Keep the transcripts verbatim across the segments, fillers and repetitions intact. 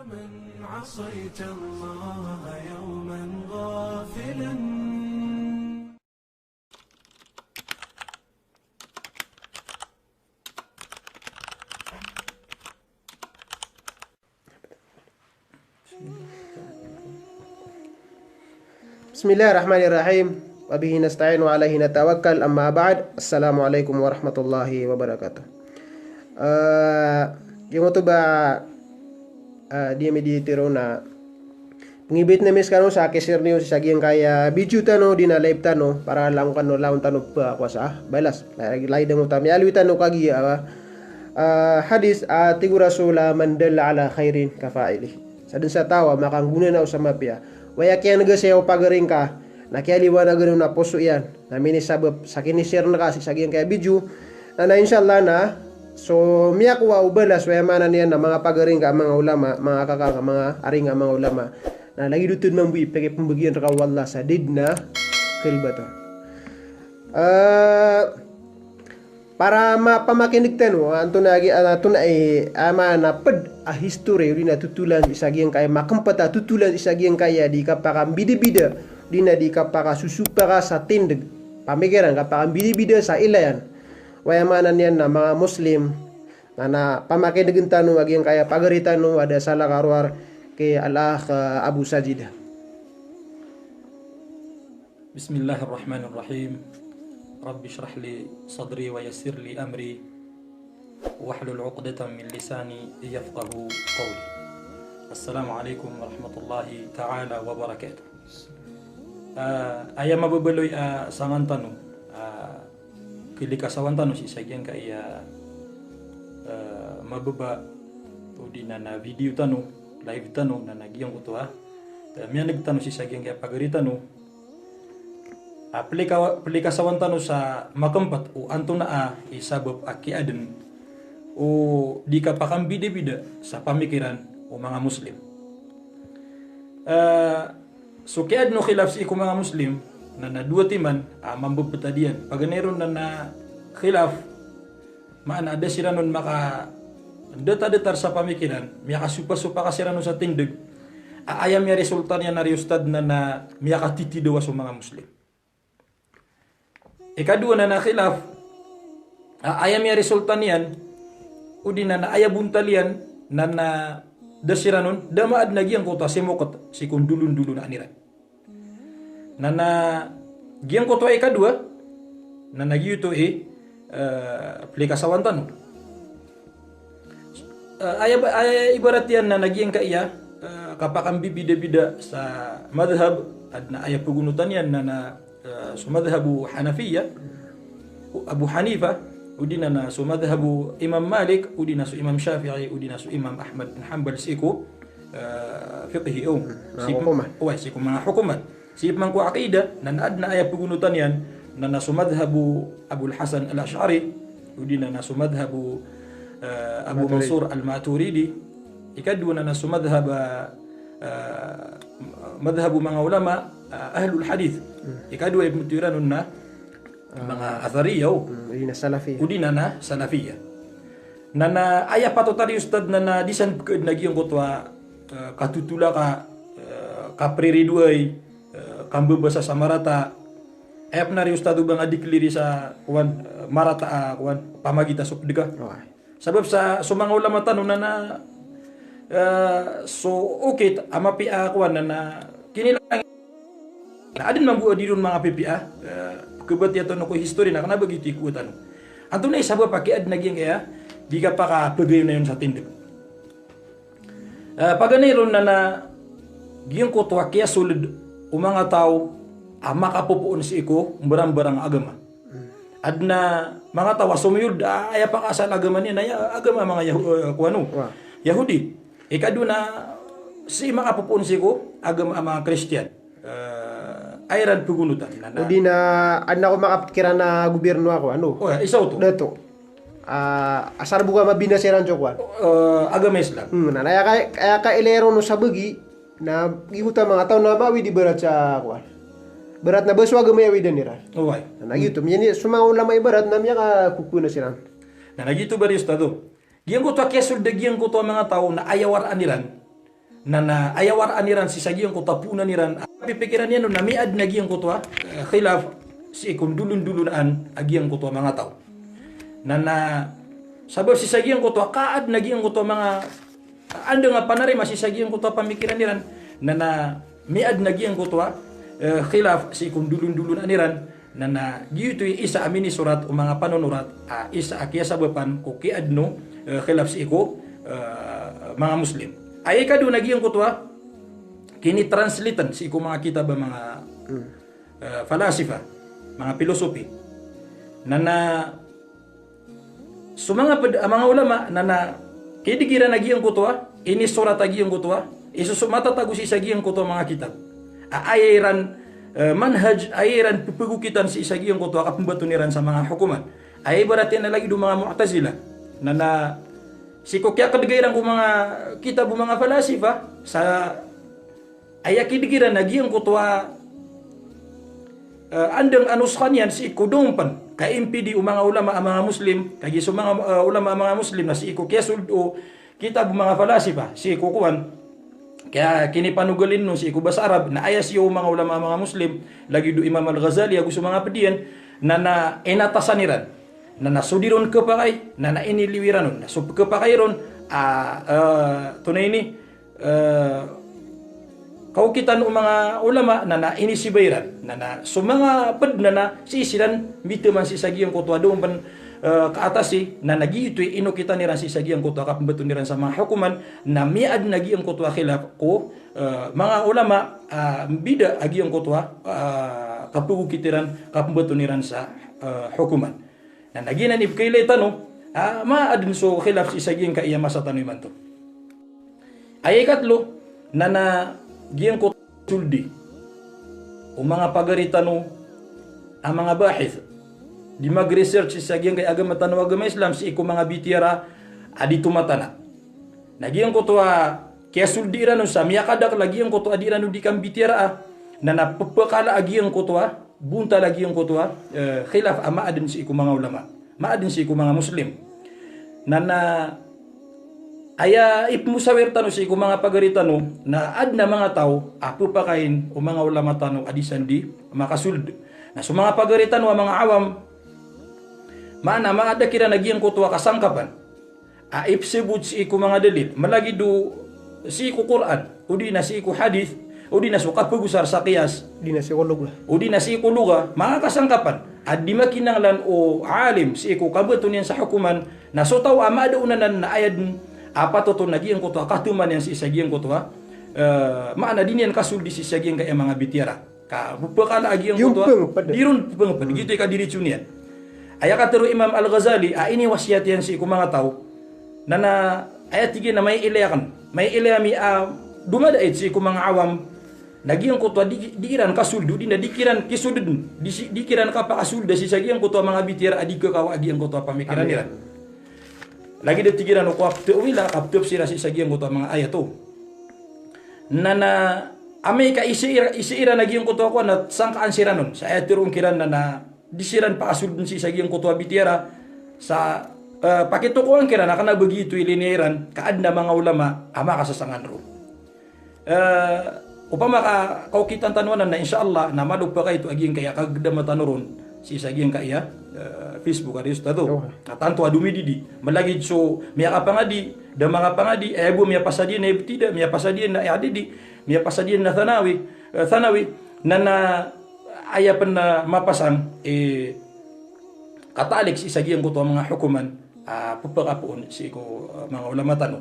من عصيت الله يوما غافلا. بسم الله الرحمن الرحيم. وبه نستعين وعليه نتوكل. أما بعد. السلام عليكم ورحمة الله وبركاته. Eh, giyangkoto ba, eh, di ami di tiro na pngibit na miskano sa kisir niyo sa giyangkaya video tano, di na live tano, para langon kano, langon tano ba, kowasa, balas. Lay, lay damo tami, alwi tano kagiya, eh, hadis, ah, tig o Rasul, "Man dalla ala khairin ka fa'ilih." Sadn sa taw a makanggona na o sa mapiya. Waya kiyanega saya o pagari ngka, na kiyaliwanagan o na poso iyan, na minisabap sa kinishare ngka sii sa giyangkaya video. Na, na insha Allah na so miyakowa o balas, waya maana niyan na manga pagari ngka a manga ulama, manga kaka ngka a manga ari ngka a manga ulama. Na lagid oto mambo i pkipmbagian rka o Allah sa da dn a kalbatan. Eh, para mapamakineg tano, antonaa gi, antonaa i, a maana pd a history, odi na totolan sii sa giyangkaya, makmpt a totolan sii sa giyangkaya di kapakambidabida, odi na di kapakasosopaka sa tindg, pamikiran, kapakambidabida sa ilayan. Waya maana niyan na manga Muslim, na, na pamakinegen tano a giyangkaya pagari tano a da salakaroar ki Al-Akh, eh, Abu Sajid. بسم الله الرحمن الرحيم. رب اشرح لي صدري ويسر لي أمري واحلل عقدة من لساني يفقه قولي. السلام عليكم ورحمة الله تعالى وبركاته. Ah, aya mababaloy a sangan tano, ah, kalikasawan tano sii sa giyangkaya, ah, mababa, odi na na video tano, live tano, na na giyangkoto a, ah, miyaneg tano sii sa giyangkaya pagari tano, ah, plika-, plikasawan tano sa makmpt o antonaa i sabap a kiyaadn o di kapakambidabida sa pamikiran o manga Muslim. Ah, so kiyaadn o khilaf sii ko manga Muslim, na na dowa timan a mambebetad iyan. Paganay ron na na khilaf, maana a da siran on makadetadatar sa pamikiran, miyakasopasopaka siran on sa tindeg. A aya miyaresulta niyan ari ustad na na miyakatitidawa so manga Muslim. Ikadowa na na khilaf, a aya miyaresulta niyan, odi na na aya bontal iyan, na na da siran on, da maadn a giyangkoto a simokt sii ko ndolondolonaan iran. Na na giyangkoto a ikadowa, na na giyoto i, eh, plikasawan tano. Eh, aya ba, aya ibarat iyan na na giyangkaya, eh, kapakambibidabida sa madhab, adn a aya pagonotan iyan na na, eh, so madhab o Hanafiya, o Abu Hanifa, odi na na so madhab o Imam Malik, odi na so Imam Shafi'i, odi na so Imam Ahmad bin Hanbal sii ko, eh, fiqhi, o. Manga sii ko, hukuman. Oway, sii ko manga hukuman. Sii pman ko aqida, na na adn a aya pagonotan iyan, na na so madhab o Abul Hasan Al-Ash'ari, odi na na so madhab o, eh, Abu Maturidi. Mansur Al-Maturidi. Ikadowa na na so madhab, eh, madhab o manga ulama, eh, ahlul hadith. Hmm. Ikadowa i pmbtowan iran on na, eh, manga Athariya, o. Hmm, odi na Salafiya. Odi na na Salafiya. Na na aya patot ari ustad na na di san pkhaadn a giyangkoto a, eh, katotolaka, eh, kapriridoay, eh, kambabasa sa marata. Aya pn ari ustad o ba nga di clear sa, kowan, eh, marata, ah, kowan, pamagita so pd ka. Oway. Sabap sa so manga ulama tano na na, eh, so okit a mapiya, kowan, na na kinilang. Na adn mambo a di ron manga pipiya, eh, khabatiya tano ko history na kna ba giyoto i kowa tano. Antonaa i sabap a kiyaadn a giyangkaya di kapakapagayonayon sa tindeg. Eh, paganay ron na na giyangkoto a kiyasold o manga taw a makapopoon sii ko mbarangbarang a agama. Adn a manga taw a somiyold a aya pakaasal a agama niyan na aya agama a manga Yahu-, eh, kowan o. Wa. Yahudi. Ikadowa na sii makapopoon sii ko agama a manga Kristiyan. Eh, aya iran pagonotan. Na na. Odi na adn a ko makapikiran a gobyerno a kowan o. O, isa oto. Dato. Ah, asar bo ka mabinasa iran so kowan. Eh, agama Islam. Hmm, na, na aya ka, aya kailay ron o sabagi, na giyoto a manga taw na maawid ibarat sa kowan. Ibarat na ba so agama i awidan iran. Oway. Na, na giyoto, miyan i, so manga ulama ibarat na miyakakokowa na siran. Na, na giyoto bari ustad o. Giyangkoto a kiyasold a giyangkoto a manga taw na aya waraan iran. Na, na aya waraan iran sii sa giyangkoto a poonan iran, a pipikiran iyan on na miyaadn a giyangkoto a, eh, khilaf sii ko ndolondolonaan a giyangkoto a manga taw. Na, na sabap sii sa giyangkoto a kaadn a giyangkoto a manga andang a panarima sii sa giyangkoto a pamikiran iran, na, na miyaadn a giyangkoto a, eh, khilaf sii ko ndolondolonaan iran, na, na giyoto i isa a minisorat o manga panonorat, a isa a kiyasabapan ko kiyaadn o, eh, khilaf sii ko, eh, manga Muslim. Aya ikadowa na giyangkoto a kinitranslatan sii ko manga kitab a manga, eh, falasifa, manga pilosopi. Na, na so manga ped-, a manga ulama na, na kidig iran a giyangkoto a inisorat a giyangkoto a, isoso matatago sii sa giyangkoto a manga kitab. A aya iran, eh, manhaj, aya iran pepegokitan sii sa giyangkoto a kapembaton iran sa manga hokoman. Aya ibarat iyan na lagid o manga Mu'tazila. Na, na sii ko kiyakadega iran ko manga kitab o manga falasifa, sa aya kidig iran a giyangkoto a, eh, andang a nuskha niyan sii ko dongpen, ka impidi o manga ulama a manga Muslim, kagiya so manga, eh, ulama a manga Muslim na sii ko kiyasold o kitab o manga falasifa sii ko kowan, kiya kinipanogalin on sii ko basa Arab, na aya siyowa o manga ulama a manga Muslim, lagid o Imam Al-Ghazali ago so manga ped iyan, na, na inatasan iran, na, na so di ron kepakay, na, na iniliyo iran on, na so pekepakay ron, a, eh, tonaa ini, eh, kaokitan o manga ulama na, na inisiba iran. Na, na so manga ped na, na sii siran mitaman sii sa giyangkoto a dongpen, eh, kaatasi, na, na giyoto i inokitan iran sii sa giyangkoto a kapembaton iran sa manga hokoman, na miyaadn a giyangkoto a khilaf ko, eh, manga ulama, ah, mbida a giyangkoto a, ah, kapegokit iran, kapembaton iran sa, eh, hokoman. Na, na giyanan i pekailay tano, ah, maadn so khilaf sii sa giyangkaya masa tano imanto. Aya ikatlo, na, na giyangkoto a soldi o manga pagari tano a manga bahith. Di mag-research sii sa giyangkaya agama tano a agama Islam sii ko manga bitiyara a di tomatana. Na giyangkoto a kiyasoldi iran on sa miyakadakel a giyangkoto a di iran on di kambitiyaraa, na, na pepekala a giyangkoto a bontal a giyangkoto a, eh, khilaf a maadn sii ko manga ulama, maadn sii ko manga Muslim. Na, na aya ipemosawir tano sii ko manga pagari tano, na adn a manga taw a pepakain o manga ulama tano a di san di makasold. Na so manga pagari tano a manga awam, maana maada kiran a giyangkoto a kasangkapan a ipesebot sii ko manga dalil, malagid o sii ko Qur'an, odi na sii ko hadith, odi na so kapegosar sa qiyas, odi na sii ko lugha, odi na sii ko lugha, manga kasangkapan a di makinanglan o alim sii ko kabaton iyan sa hokoman, na so taw a maada on anan na aya den a patot on a giyangkoto a kataman iyan sii sa giyangkoto a, eh, maana di niyan kasoldi sii sa giyangkaya manga bitiyara. Ka pepekala a giyangkoto a, di ron pepengped. Giyoto i kadiritso niyan. Aya katero o Imam Al-Ghazali a iniwasiyat iyan sii ko manga taw. Na, na aya tig iyan a maiilay aken, maiilay ami a domadait sii ko manga awam. Na giyangkoto a di, di iran kasold, odi na di kiran kisold den, di si, di kiran kapakasolda sii sa giyangkoto a manga bitiyara a di kekawa a giyangkoto a pamikiran iran. Lagid a tig iran o kowa petawila, kapetafsira sii sa giyangkoto a manga ayat o. Na, na amay ka isa ira, isa iran a giyangkoto a kowan na sangkaan siran on. Sa aya teroon kiran na, na di siran pakasolden sii sa giyangkoto a bitiyara. Sa, eh, pakitokowan kiran a kena ba giyoto i liniya iran, ka aden a manga ulama a makasasangan ron. Eh, opama ka kaokitan tano anan na insha Allah, na malo pakay to a giyangkaya kagedama tano ron sii sa giyangkaya, eh, Facebook a di ustadh o. Na tanto a domididi. Malagid so miyakapangadi, da manga pangadi, eh, bo miyapasad iyan na ibtida, miyapasad iyan na i'dadi, miyapasad iyan na thanawi, eh, thanawi, na, na aya pen a mapasang, eh, katalik sii sa giyangkoto a manga hokoman, ah, pepakapoon sii ko, ah, manga ulama tano.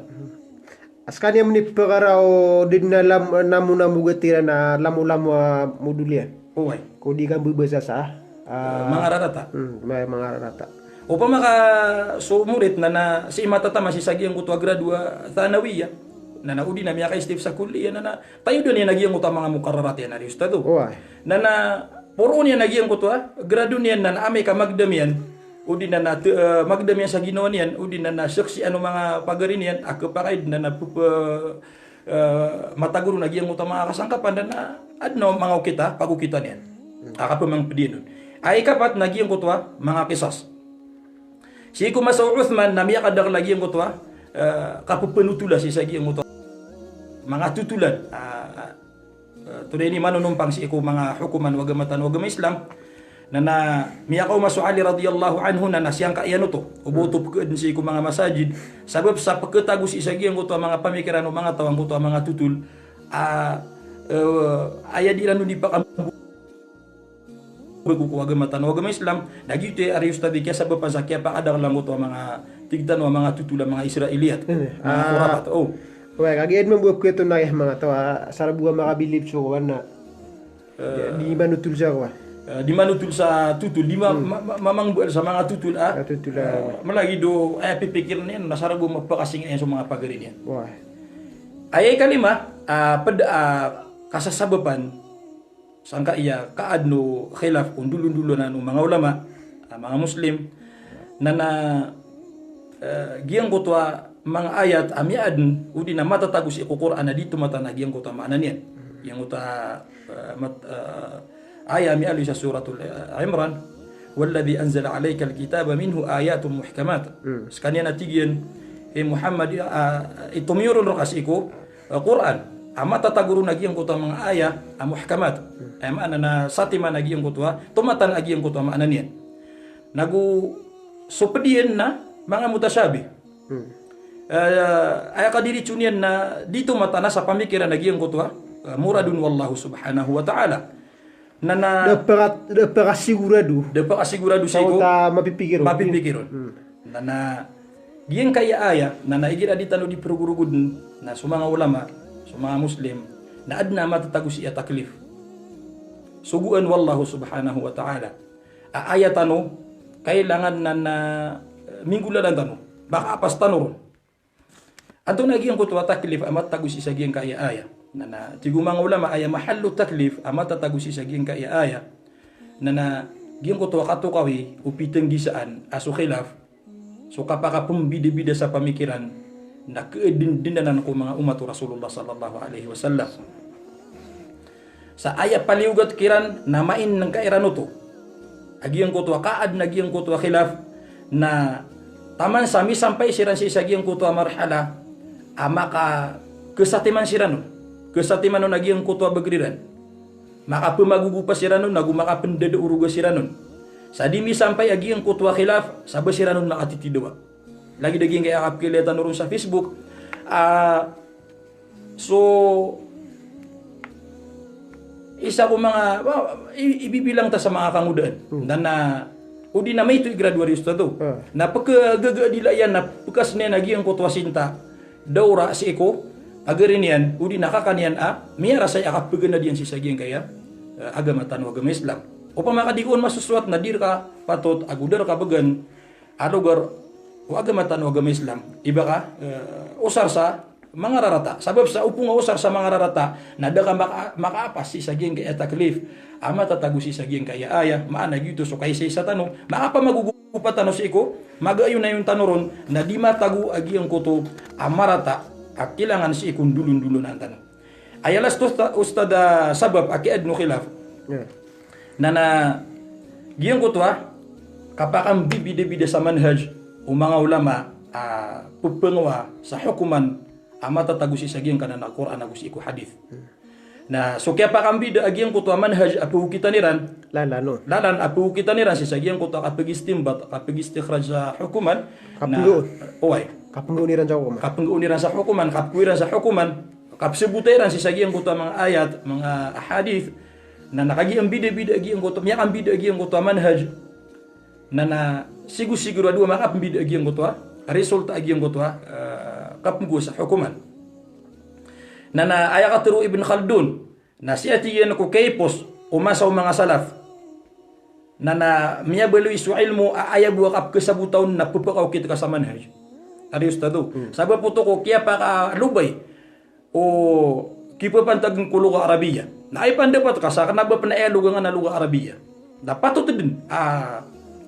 Askaniyan mini pekara o di den a lam, namonamo gatiran a lamolamo a modol iyan. Oway. Ko di kambebasa sa, ah, mangararata. Hmm, ma-, mangararata. Opama ka so murid na, na sii matataman sii sa giyangkoto a grado a thanawiya. Na, na odi na miyakaistif sa kulliya, na, na tayodan iyan a giyangkoto a manga mukarrarat iyan a di ustadh o. Oway. Na, na poroon iyan a giyangkoto a grado niyan na, na amay ka magdam iyan, odi na, na te-, eh, magdam iyan sa ginawa niyan, odi na, na saksian o manga pagari niyan a kepakay den na, na pepe-, eh, matago ron a giyangkoto a manga kasangkapan, na, na aden a manga okit a pagokitan iyan a kapemangped iyan on. Aya ikapat na giyangkoto a manga qisas. Sii ko masa o Uthman na miyakadakel a giyangkoto a, eh, kapepenotola sii sa giyangkoto a manga totolan. Ah, ah, ah, today ini manonompang sii ko manga hokoman o agama tano a agama Islam. Na, na miyakaoma so Ali radhiyallahu anhu na, na siyangka iyan oto o ba oto pkhaadn sii ko manga masajid. Sabap sa pkhatago sii sa giyangkoto a manga pamikiran o manga taw angkoto a manga totol. Ah, eh, aya di iran on di pakambo bago ko agama tano a agama Islam, na giyoto i ari ustadh i kiyasabapan sa kiyapakadakl angkoto a manga tig tano a manga totol a manga Israiliyat. Manga khurafat. Oh. Oway, kagiya mambo a pkhaton na giya manga taw a sarbo a makabilib so kowan na di manotol sa kowan. Eh, di manotol sa totol, di ma-, ma-, ma-, mamangbaal sa manga totol a. Eh, malagid o aya pipikirn iyan na sarbo a mapakasinga iyan so manga pagari niyan. Aya ikalima, ah, pd a kasasabapan sangkaya kaadn o khilaf o ndolondolonan o manga ulama, ah, manga Muslim, na, na, eh, giyangkoto a manga ayat a miyaadn odi na matatago sii ko Qur'an a di tomatan a giyangkoto a maana niyan. Giyangkoto a, eh, mat-, eh, aya a miyaaloy sa Suratul, eh, Imran, "Walladhi anzala alaykal kitaba minhu ayatun muhkamat." Skaniyan a tig iyan, eh, Muhammad, ah, i tomiyoron rka sii ko eh, Qur'an, a matatago ron a giyangkoto a manga aya a muhkamat. Aya maana na satiman a giyangkoto a, tomatan a giyangkoto a maana niyan. Nago so pd iyan na manga mutashabih. Eh, aya kadiritso niyan na di tomatan a sa pamikiran a giyangkoto a, eh, muradun o Allah subhanahu wa ta'ala. Na, na da paka-, da pakasigurado. Da pakasigurado sii ko. Sa oto a mapipikir on. Mapipikir on. Na, na giyangkaya aya, na, na igira di tano di progorogodn, na so manga ulama, so manga Muslim, na adn a matatago sii a taklif. Sogoan o Allah subhanahu wa ta'ala a aya tano, kailangan na, na, eh, minggolalan tano. Makaapas tano ron. Antonaa giyangkoto a taklif a matatago sii sa giyangkaya aya? Na, na tig o manga ulama, aya mahallu taklif a matatago sii sa giyangkaya aya, na, na giyangkoto a katokawi o pitnggisaan a so khilaf, so kapakapmbidabida sa pamikiran, na khaadndn anan ko manga omat o Rasulullah sallallahu alaihi wasallam. Sa aya paliyogat kiran na main ngka iran oto a giyangkoto a kaadn a giyangkoto a khilaf, na taman sa misampay siran sii sa giyangkoto a marhala a makakesatiman siran on. Kesatiman on a giyangkoto a bagr iran. Makapmagogopa siran on, nago makapndadaoroga siran on. Sa di misampay a giyangkoto a khilaf, sa ba siran on makatitidawa. Lagid a giyangkaya kapkhailaya tano ron sa Facebook, ah, so, isa ko manga, wa-, i-, ibibilang ta sa manga kangodaan. Na, na, odi na maito i graduary ustadh o. Na pkhagaga dila iyan na pkhasnay na giyangkoto a sinta. Daora sii ko pagari niyan, odi na kaka niyan a miyarasay a kapganad iyan sii sa giyangkaya, eh, agama tano a agama Islam. Opama ka di ko on masosowat na di rka patot ago da rka bgan a logar o agama tano a agama Islam. Iba ka, eh, osar sa manga rarata. Sabap sa opama ka osar sa manga rarata, na da ka maka-, makaapas sii sa giyangkaya taklif a matatago sii sa giyangkaya aya, maana giyoto so kaisaisa tano, makapamagogopa tano sii ko magayonayon tano ron, na di matago a giyangkoto a marata a kilangan sii ko ndolondolonan tano. Aya last, usta-, ustadh, a sabap a kiyaadn o khilaf. Na, na giyangkoto a kapakambibidabida sa manhaj o manga ulama a pphangwa sa hokoman a matatago sii sa giyangkanan a Qur'an ago sii ko hadith. Na so kiyapakambida a giyangkoto a manhaj a phokitan iran. Lalan, o. Lalan a phokitan iran sii sa giyangkoto a kapgistimbat, kapgistikhraj sa hokoman. Kapnggoon. Oway. Kapnggoon iran sa hokoman. Kapnggoon iran sa hokoman, kapkowa iran sa hokoman. Kapsbota iran sii sa giyangkoto a manga ayat, manga hadith. Na, na kagiya mbidabida a giyangkoto, miyakambida a giyangkoto a manhaj. Na, na sigosigoro a dowa makapmbida a giyangkoto a result a giyangkoto a, eh, kapnggoon sa hokoman. Na, na aya katharo o Ibn Khaldun, na siya tig iyan ko kaipos o masa o manga salaf. Na, na miyabaloy so ilmo a aya bo a kapkhasabota on na pphakaokit ka sa manhaj. Ari ustadh o. Sabap oto ko kiyapakalobay o kipapantagn ko lugha Arabiya. Na aya pandapat ka sa kna ba pn aya lugha nga na lugha Arabiya. Na patot dn a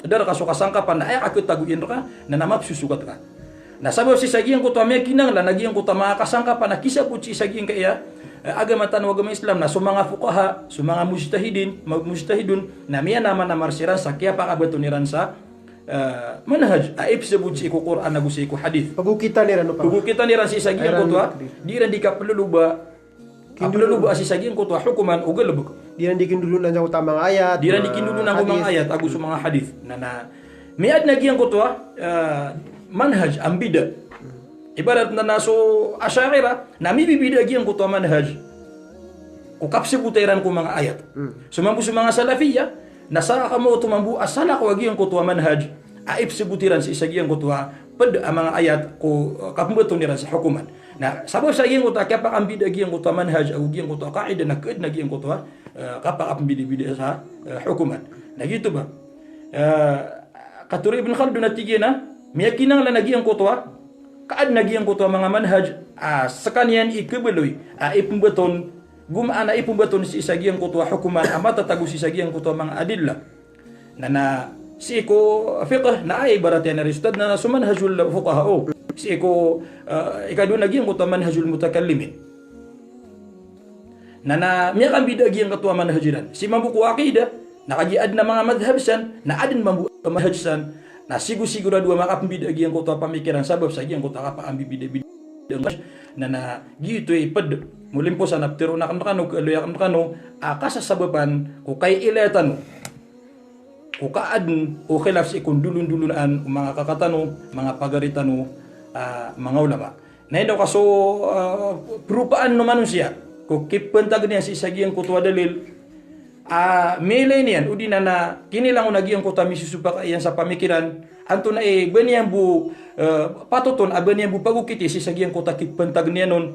da rka so kasangkapan na aya kakhatagoan rka na, na mapsosogat ka. Na sabap sii sa giyangkoto a miyakinanglan a giyangkoto a manga kasangkapan a kisabot sii sa giyangkaya, eh, agama tano a agama Islam na so manga fuqaha, so manga mujtahidin, ma-, mujtahidun, na miyanamanamar siran sa kiyapakabaton iran sa ah, manhaj a ipsabot sii ko Qur'an ago sii ko hadith. Pagokitan iran o pama. Pagokitan iran sii sa giyangkoto a, di iran di kapeloloba, kapeloloba sii sa giyangkoto a hokoman o galebek. Di iran di kindolon angkoto a manga ayat, di iran di kindolon angkoto a manga ayat ago so manga hadith. Na, na, miyaden a giyangkoto a, ah, manhaj a mbida. Ibarat na, na so Asha'irah, na mibibida a giyangkoto a manhaj ko kapsabota iran ko manga ayat. Hmm. So mambo so manga Salafiyah, na sa kamaoto mambo a salakaw a giyangkoto a manhaj a ipsabot iran sii sa giyangkoto a ped a manga ayat ko, eh, kapembeton iran sa hokoman. Na sabap sa giyangkoto a kiyapakambida a giyangkoto a manhaj ago giyangkoto a qaida na kaed na giyangkoto a, eh, kapakapembidabida sa, eh, hokoman. Na giyoto ba, eh, katharo i Ibn Khaldun a tig iyan a miyakinanglan a giyangkoto a kaed na giyangkoto a manga manhaj a sekaniyan i kebaloy a ipembeton, gomaan a ipembeton sii sa giyangkoto a hokoman a matatago sii sa giyangkoto a manga adillah. Na, na sii ko fiqh na aya ibarat iyan a ri ustadh na, na so manhajul fuqaha, o. Sii ko, eh, ikadowa na giyangkoto a manhajul mutakallimin. Na, na miyakambida a giyangkoto a manhaj iran. Sii mambo ko aqidah, na kagiya aden a manga madhhab san, na aden mambo a manhaj san. Na sigosigorado a makapembida a giyangkoto a pamikiran sabap sa giyangkoto a kapakambibidabida. Na, na giyoto i ped, molimpo san a petero aken rekano, kaaloy aken rekano, a kasasabapan ko kailaya tano ko kaaden o khilaf sii ko ndolondolonaan o manga kaka tano, manga pagari tano, ah, manga ulama. Na ino ka so, ah, peropaan o manosiya ko kipantag iyan sii sa giyangkoto a dalil, ah, miilay niyan, odi na, na kinilangon a giyangkoto a misosopak iyan sa pamikiran, antonaa i ba niyan bo, eh, patoton, a ba niyan bo pagokiti sii sa giyangkoto a kipantag iyan on.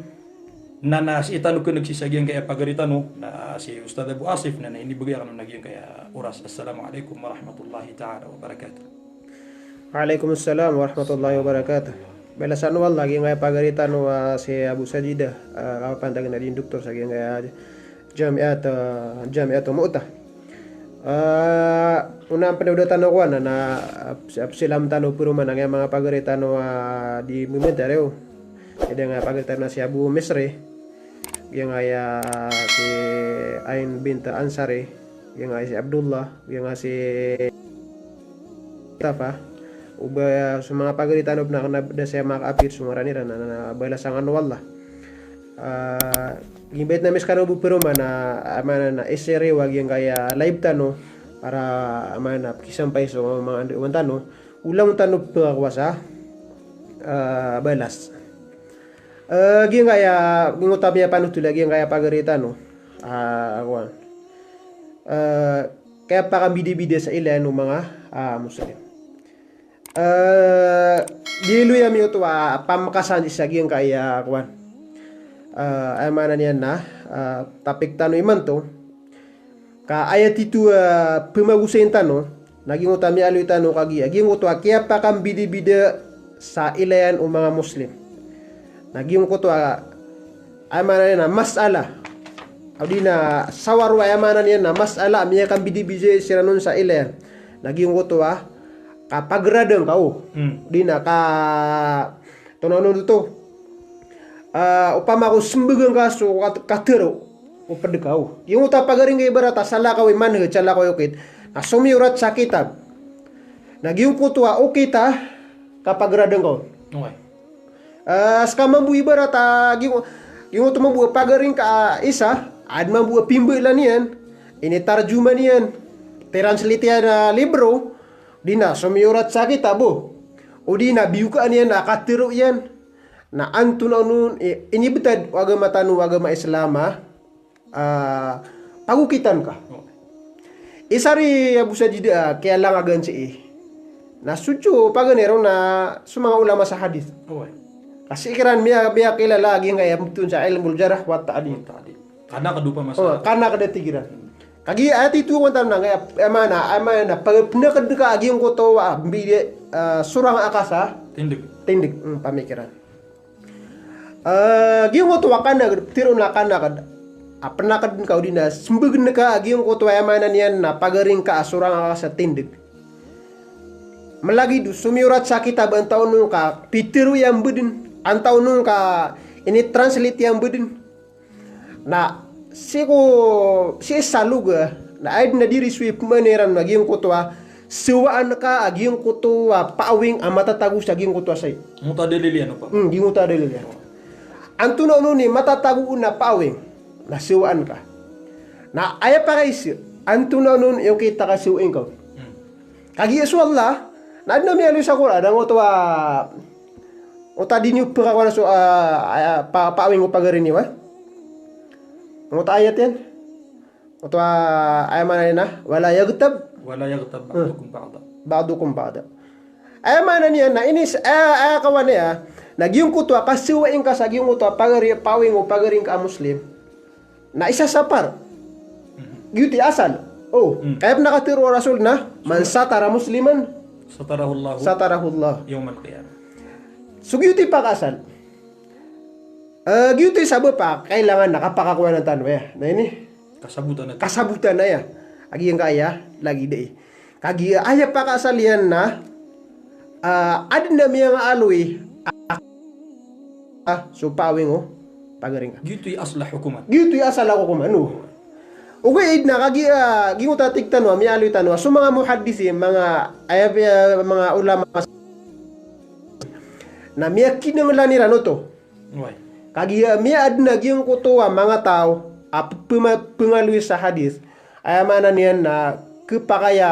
Na, na sii tano keneg sii sa giyangkaya pagari tano, na si Ustadh Abu Asif, na, na inibegay aken on a giyangkaya oras. Assalamu alaikum warahmatullahi ta'ala wabarakatuh. Wa alaikum assalam warahmatullahi wabarakatuh. Balasan o Allah giyangkaya pagari tano, ah, si Abu Sajida, ah, kapantag iyan a di doktor sa giyangkaya Jamiat, ah, Jamiat Mu'tah. Ah, onaan pen o da tano kowan na, ah, ap-, apsilam tano peroman angkaya manga pagari tano, ah, di mementar iyo. Giyangkaya pagari tano si Abu Misri, giyangkaya si Ain bint Ansari, giyangkaya si Abdullah, giyangkaya si Tafa. O ba so manga pagari tano pen a kena da saya makaapir so ngaran iran na, na, na balasan kano o Allah. Ah, gimbet na miskano bo peroman na, ah, mana na isere wa giyangkaya live tano, para, ah, mana kisampay so manga andaowan tano, o langon tano pekakowasa, ah, balas. Eh, giyangkaya, giyangkoto a miyapanothol a giyangkaya pagari tano. Ah, kowan. Eh, kiyapakambidabida sa ilayan o manga, ah, Muslim. Eh, di loy ami oto a pamekasan sii sa giyangkaya, kowan. Eh, aya maana niyan na, eh, topic tano imanto. Ka aya tito a pemagosayin tano, na giyangkoto a miyaaloy tano kagiya, giyangkoto a kiyapakambidabida sa ilayan o manga Muslim. Na giyangkoto a, aya maana niyan na mas'ala. Odi na sawar o aya maana niyan na mas'ala a miyakambidabida siran on sa ilayan. Na giyangkoto a kapagradang ka o. Hmm. Odi na ka Tonaa onon oto. Ah, opama ko sembegan ka so kat-, katero o ped ka o. Giyangkoto a pagari ngka ibarat a salakaw i manhaj, salakaw i okit. Na somiyorat sa kitab. Na giyangkoto a okit a kapagradang ka on. Okay. Ah, seka mambo ibarat a giyango-, giyangkoto mambo a pagari ngka a isa, aden mambo a pimbalan iyan, initarjuma niyan, translate iyan a libro, di na somiyorat sa kitab o. O di na biyokaan iyan a katero iyan. Na antonaa onon i-, inibetad o agama tano, o agama Islam a, ah, pagokitan ka. Isa ri Abu Sajida a kiyalangagan sii. Na sodjo paganay ron na so manga ulama sa hadith. Oway. Ka sii kiran miya-, miyakilala a giyangkaya metoon sa ilmul jarh wa ta'dil. Ta'dil. Kanaked opama sa. O, kanaked a tig iran. Kagiya aya tito a kowan tano na, aya, aya maana, aya maana, pag-, penaked ka a giyangkoto a, bi-, ah, sorang a ka sa tindeg. Tindeg, hmm, pamikiran. Ah, giyangkoto a kanaked, tero na kanaked, a penaked ka o di na sembegen ka a giyangkoto a, aya maana niyan na pagari ngka a sorang a ka sa tindeg. Malagid o somiyorat sa kitab antaa onon ka pitero iyan beden, antaa onon ka initranslate iyan beden. Na sii ko, sii sa loga, na aya den a diri so ipemaana iran a giyangkoto a Sowaan ka a giyangkoto a paawing a matatago sa giyangkoto a sayo. Giyangkoto a dalil iyan, o pa. Hmm, giyangkoto a dalil iyan. Antonaa onon i matatago on a paawing na sowaan ka. Na aya pakaiza, antonaa onon i okit a kasowaing ka on. Hmm. Kagiya so Allah, na adn a miyaaloy sa Qur'an, na giyangkoto a, giyangkoto a di niyo pkakowan so, ah, ah, pa-, paawing o pagari niyo, ha? Giyangkoto a ayat iyan. Oto a, aya maana niyan na, "Wala yaghtab." Wala yaghtab Hmm. ba'dukum ba'da. Ba'dukum ba'da. Aya maana niyan na ini s-, aya, aya kawan iyan, na giyangkoto a kasowaing ka sa giyangkoto a pagari, paawing o pagari ngka a Muslim. Na isa sa par. Mhm. Giyoto i asal. O, Hmm. kaya pn a katharo o Rasul na, "Man satara musliman, Satarahullahu satarahu Allah." yawmal qiyamah. So giyoto i pakaasal. Eh, giyoto i sabap a kailangan na kapakakowan tano aya. Na ini? Kasabotan a. Kasabotan aya. A giyangkaya lagid ai. Kagiya aya pakaasal iyan na, ah, adn a miyangaaloy a, ah, so paawing o pagari ngka. Giyoto i asal a hokoman. Giyoto i asal a hokoman, no. Ogaid na kagiya, ah, giyangkoto a tig tano a miyaaloy tano a so manga muhaddisin, manga, aya, manga ulama na miyakinanglan iran oto. Oway. Kagiya miyaadn a giyangkoto a manga taw a pphama-, pphangaloy sa hadith. Aya maana niyan na khapakay a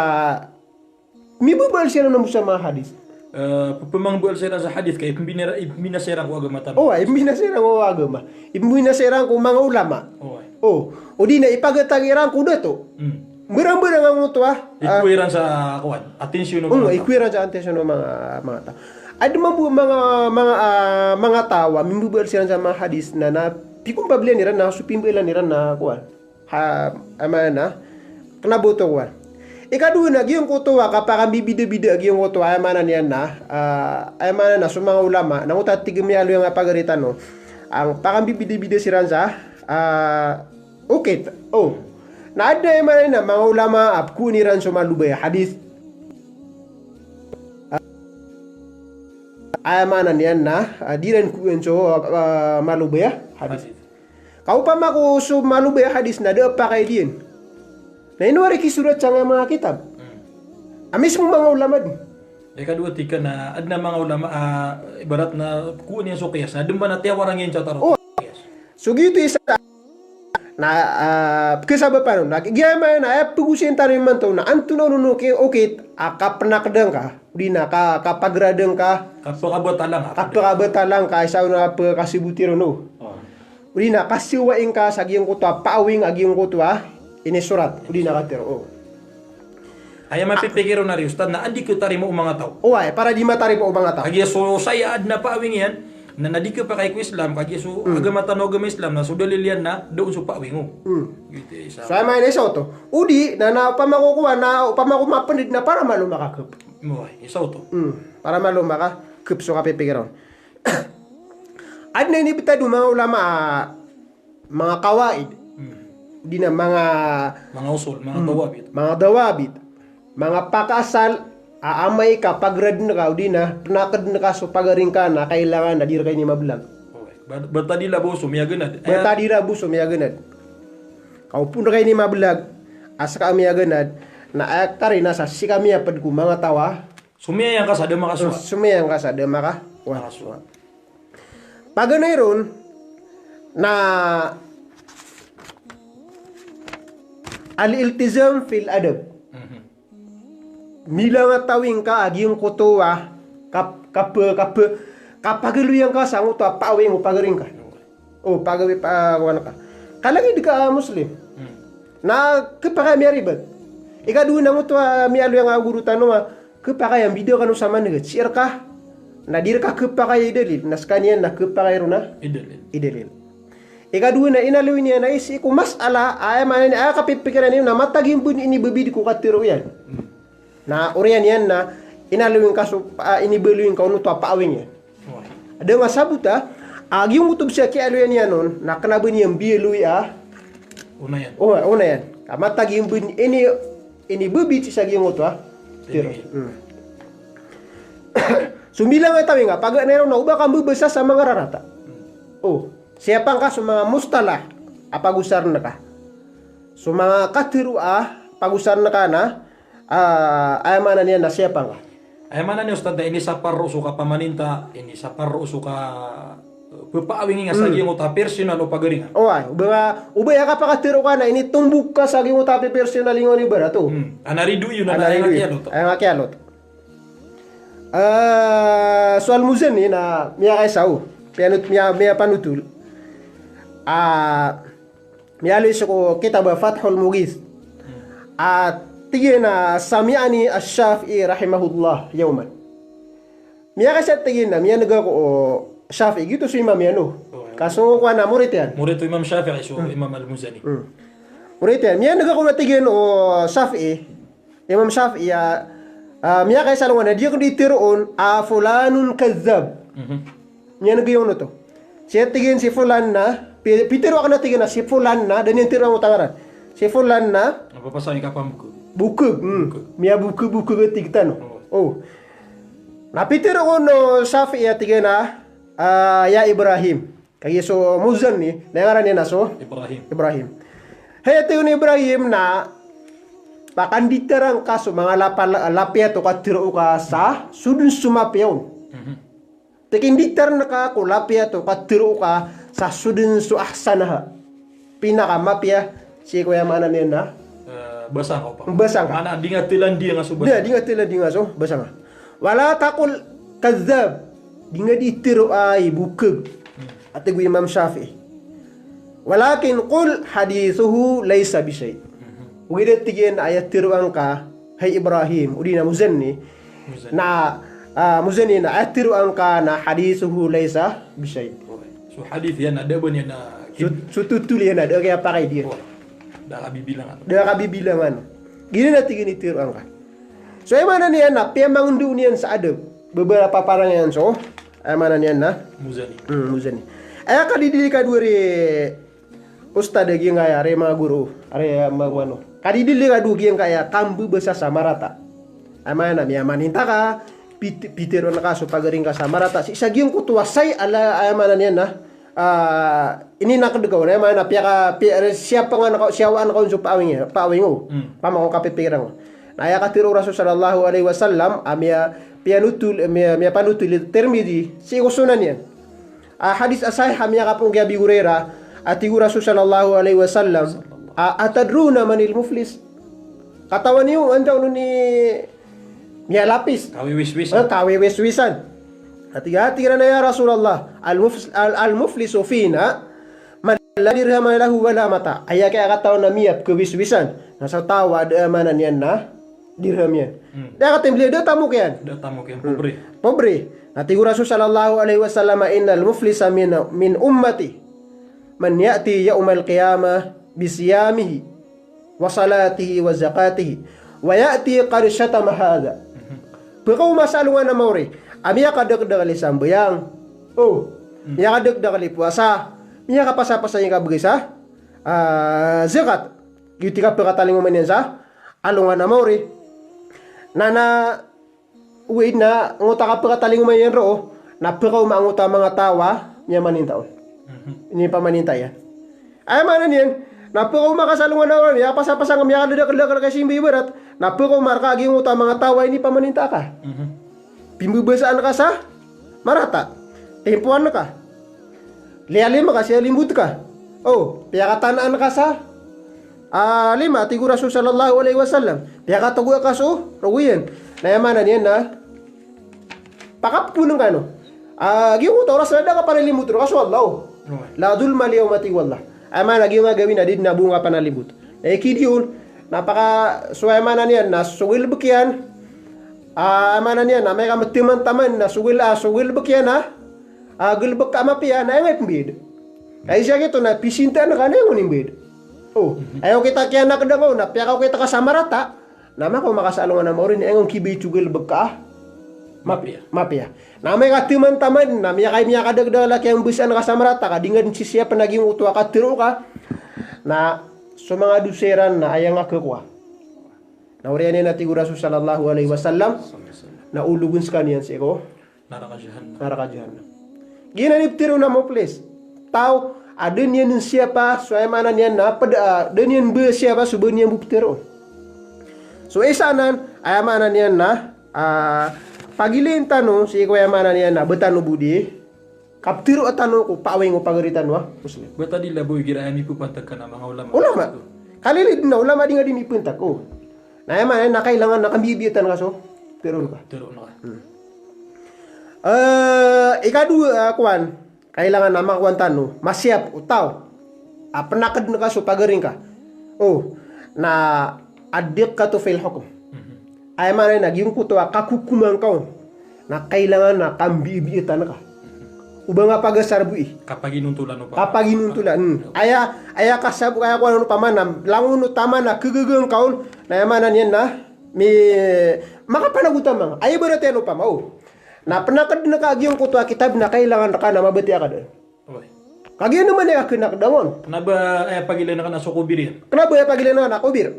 mibabaal siran mambo sa manga hadith. Eh, pphamabaal siran sa hadith ka ipmbinasa, ipmbinasa iran ko agama tano. Oway, ipmbinasa iran ko agama. Ipmbinasa iran ko manga ulama. Oway. O, odi na ipagtag iran ko dato. Hmm. Mbarang-mbarang angkoto a, ah, ikowa iran sa kowan, atensyon o manga taw. Ikowa iran sa atensyon o manga, manga taw. Adn mambo manga, manga, ah, manga taw a mimbabaal siran sa manga hadith na, na pikombabalian iran na so pimbaalan iran na kowan. Ha, aya maana na, kna bo oto kowan. Ikadowa na giyangkoto a kapakambibidabida giyangkoto, aya maana niyan na, ah, aya maana na so manga ulama, na giyangkoto a tig a miyaaloy a pagari tano. Ang pakambibidabida siran sa, ah, Okit. O. Na adn a aya maana niyan na manga ulama a pkowaan iran so malobay a hadith. Aya maana niyan na, ah, di iran kowaan so, ah, malobay a hadith. Hadith. Ka opama ko so malobay a hadith na da a pakaid iyan. Na ino ari kisorat sangkaya manga kitab. Hmm. A mismo manga ulama dn. Ikadowa tig ka na adn a manga ulama, ah, ibarat na pkowaan iyan so qiyas. Na dn ba na tiyawarang iyan sa taro. O. Qiyas. So giyoto i isa na, ah, pkhasabapan on. Na giya maana na aya pgosayn tano imanto na antonaa onon i okit a kapnakdn ka, odi na ka, kapagrad ngka, kapakabatalan ka, kapakabatalan ka, isa on a pkhasboti ron, o. O. Odi na kasowaing ka sa giyangkoto a paawing a giyangkoto a inisorat, odi na katharo, o. Aya mapipikir on ari, Ustadh, na anda i khatarima o manga taw. Oway, para di matarima o manga taw. Kagiya so saya adn a paawing iyan, na, na di khapakay ko Islam, kagiya so Hmm. agama tano a agama Islam, na so dalil iyan na da on so paawing, o. Hmm. Giyoto i isa. So aya maana isa oto. Odi, na, na opama ko kowan, na opama ko mapnd na para malo makakhap. Oway, isa oto. Hmm. Para malo makakhap so kapipikir on. Adn a inibtad o manga ulama a manga qawaid. Hmm. Odi na manga, manga usul, manga Hmm. dawabit. Manga dawabit. Manga pakaasal a amay ka pagradn ka, odi na pnakdn ka so pagari ngka na kailangan a di rka inimablag. Oway. Ba-, batadila bo so miyaganad. Batadila bo so miyaganad. Ka opama rka inimablag, a ska miyaganad, na aya karina sa sii ka miyapd ko manga taw a Somiyang ka sa da makasowa. Somiyang ka sa da makasowa. Makasowa. Paganay ron na al-iltizam fil adab. Mhm. Milangatawing ka a giyangkoto a kap-, kap-, kap-, kapagaloyan ka sangkoto a paawing o pagari ngka. O, pagawi pa, ah, kowan ka. Ka lagid ka, ah, Muslim. Hmm. Na khapakay a miyaribat. Ikadowa na ngoto a miyaaloy a goro tano a khapakay a mbida kano sa manhaj. Sii rka. Na di rka khapakay i dalil. Na skaniyan na khapakay ron a i dalil. I dalil. Ikadowa na inaloy niyan a sii ko mas'ala, aya maana niyan, aya kapipikiran iyo na matag i mbn inibabid ko katharo iyan. Hmm. Na oriyan iyan na inaloy ngka so, ah, inibaloy ngka on oto a paawing iyan. Oway. Da nga sabota, ah, giyangkoto bs a kiyaaloyan iyan on, na kna ba niyan biyaloy a. Onayan. O, onayan. Ka matag i mbn ini, inibabid sa giyangkoto a. Tiro. Ini. Hmm. So mbilangatawing ka, paganay ron na oba ka mbabasa sa manga rarata. Hmm. O, siyapa ngka so manga mustalah a pagosarn ka. So manga katharo a pagosarn ka na, Ah, aya maana niyan na siyapa ngka. Aya maana niyan, Ustadh, na inisapar roo so kapamaninta, inisapar roo so ka, eh, pepaawing nga sa giyangkoto a personal o pagari nga. Oway, o ba nga, o ba aya kapakatero ka na initombok ka sa giyangkoto a pepersonal ingka on, ibarat oto. Hmm. Ana rido iyan, ana rido iyan. Aya nga kiyaaloto. Eh, so Al-Muzani na miyakaisa o, piyanot-, miya-, miyapanotol. Ah, Miyaaloy so ko kitab a Fathul Mughith. Hmm. A tig iyan a sami'ani Ash-Shafi'i rahimahullah yawman. Miyakaisa, tig iyan a miyaneg ako o Shafi'i, giyoto so imam iyan o. Oh, iya. Ka so kowan na murid iyan. Murid o Imam Shafi'i, so Imam Al-Muzani. Hmm. Murid iyan. Miyaneg ako na, tig iyan, o Shafi'i. Imam Shafi'i a, ah, miyakaisa alongan a di ako di teroon a fulanun kadhdhab. Mhm. Miyaneg iyan oto. Sii, tig iyan, si fulan na, pi-, pitero akn a, tig iyan, a si fulan na, da niyan teroon o ngaran. Si fulan na. Apa pasang ika pambokeg? Bokeg, hmm. Bokeg. Miyabokeg-bokeg, tig tano. Oh. Oh. Na pitero o Shafi'i a, tig iyan a, ah, ya Ibrahim. Kagiya so Muzani, na aya ngaran iyan na so Ibrahim. Ibrahim. Hay, tig iyan, Ibrahim, na pakanditarang ka so manga lapa-, lapiya to katero ka sa so dn so mapiya on. Mhm. Pakanditarang ka ko lapiya to katero ka sa so dn so ahsanaha. Pinakamapiya sii ko, aya maana niyan na, eh, basa ngka, opama. Basa ngka. Maana di nga telan di nga so basa. Di, di nga telan di nga so basa ngka. Wala taqul kadhdhab. Di nga di tero a bokeg. Hmm. A tig o Imam Shafi'i. Walakin qul hadithuhu laysa bishay'. Mhm. Ogaid, tig iyan, a aya teroon ka, hay Ibrahim, odi na Muzani, Muzani. Na, ah, Muzani, na aya teroon ka na hadithuhu laysa bishay'. So hadith iyan na da a ba niyan na, so, so totol iyan na da a kiyapakay iyan. Da a kabibilangan. Da a kabibilangan. Giyanan, tig iyan, i teroon ka. So aya maana niyan na piyamangndao niyan sa adab. Beberapa parang iyan so, aya maana niyan na Muzani. Hmm, Muzani. Aya kadidili kadowa ri Ustadh, giyangkaya, ari manga goro, ari manga goro. Kadidili kadowa giyangkaya kambebasa sa marata. Aya maana, miyamaninta ka, pit-, piteroon ka so pagari ngka sa marata. Sii sa giyangkoto a say, ala, aya maana niyan na, ah, ininakd ka on, aya maana, piyaka-, piya-, siyapa ngka on, siyawaan ka on so paawing, paawing o. Hmm. Pamako kapipikirang. Na aya katero o Rasul sallallahu alaihi wasallam, a miya-, piyanotol, miya-, miyapanotol i Tirmidhi, sii ko Sunan iyan. A hadith a sahih a miyakapoon ki Abi Hurairah, a tig o Rasul sallallahu alaihi wasallam, a, "Atadruna manil muflis?" Katawan iyo antaa on i miyalapis? Kawiwiswisan. Eh, kawiwiswisan. A tig, a tig iran a, "Ya Rasulullah, al-mufs-, al-, al-muflisu fina man la dirhama lahu wa la mata'." Aya kiyakatawan a miyakawiwiswisan na so taw a da a maana niyan na dirham iyan. Hmm. Da a katimbl iyan, da a tamok iyan. Da a tamok iyan, hmm, pobre. Pobre. Na tig o Rasul sallallahu alaihi wasallam, "Innal muflisa min, min ummati man ya'ti yawmal qiyamah bisiyamihi wa salatihi wa zakatihi wa ya'ti qad shatama hadha." Mhm. Pkaoma sa alongan a maori a miyakadakdakl i sambayang. Oh, hmm, miyakadakdakl i powasa. Miyakapasapasang i kabgay sa, ah, zakat. Giyoto i kapkatalingoma niyan sa alongan a maori. Na, na, ogaid na, giyoto a kapkatalingoma niyan roo, na pkaoma angkoto a manga taw a miyamaninta on. Mhm. Inipamaninta iyan. Aya maana niyan, na pkaoma ka sa alongan a maori, miyakapasapasang, miyakadakdakl i simba, ibarat, na pkaoma rka a giyoto a manga taw a inipamaninta ka. Mhm. Pimbebasaan ka sa marata. Timpoan ka. Liyalima ka, siyalimbot ka. O, piyakatanaan ka sa, ah, lima, tig o Rasul sallallahu alaihi wasallam. Piyakatogoa ka so rogo iyan. Na aya maana niyan na pakappoon kano. Ah, giyoto a oras na da ka panalimbot roo ka so Allah. La dhulma al-yawma, tig o Allah. Aya maana giyoto a gawii na di dn a bo nga panalimbot. Na ikidi on, na paka, so aya maana niyan na so galbk iyan. Ah, aya maana niyan na amay ka mataman-taman na so gal-, ah, so galbk iyan, ah, ah, galbk ka a mapiya na aya nga ipmbid. Ka isa giyoto na pisintaan ka na aya nga ipmbid. O, aya okit a kiyanakdan ka on na piyakaokit ka sa marata, na makaoma ka sa alongan a maori na aya nga kibid so galbk ka a map-, mapiya. Mapiya. Na amay ka taman-taman na miyaka-, miyakadakdakl a kiyambasaan ka sa marata ka di nga dn sisiyapn a giyoto a katero ka, na so manga dosa iran na aya nga khakowa. Na oriyan iyan a tig o Rasul sallallahu alaihi wasallam, na ologn skaniyan sii ko naraka jahannam. Naraka jahannam. Giyanan i ptharoon a muflis. Taw a da niyan siyapa so aya maana niyan na pd-, a da niyan ba siyapa so ba niyan bo ptharoon. So isa anan, aya maana niyan na, ah, pagilain tano sii ko aya maana niyan na ba tano bo di kaptharoa tano ko paawing o pagari tano a Muslim. Ba tadi labo igira aya mipapantag ka na manga ulama. Ulama. Kalilid na ulama di nga di mipantag. O. Na aya maana niyan na kailangan na kambibiatan ka so tharoon ka. Tharoon ka. Hmm. Eh, ikadowa, ah, kowan. Kailangan a makowan tano, masiyap o taw a pnakdn ka so pagari ngka. O, na ad-diqqatu fil hukm. Mhm. Aya maana niyan na giyangkoto a kakokoma ngka on na kailangan a kambibiatan ka. O ba nga pagasar bo i. Kapaginontolan o pa. Kapaginontolan. Hmm. Aya, aya kasab, aya kowan on opama na langon o taman a kagaga ngka on, na aya maana niyan na mi, makapanagotama. Aya ibarat iyan opama, o. Na pnakdn ka a giyangkoto a kitab na kailangan rka na mabatiya ka dn. Oway. Kagiya na man aya knakda on. Kna ba aya pagilain ka na so kobir iyan? Kna ba aya pagilain ka na kobir?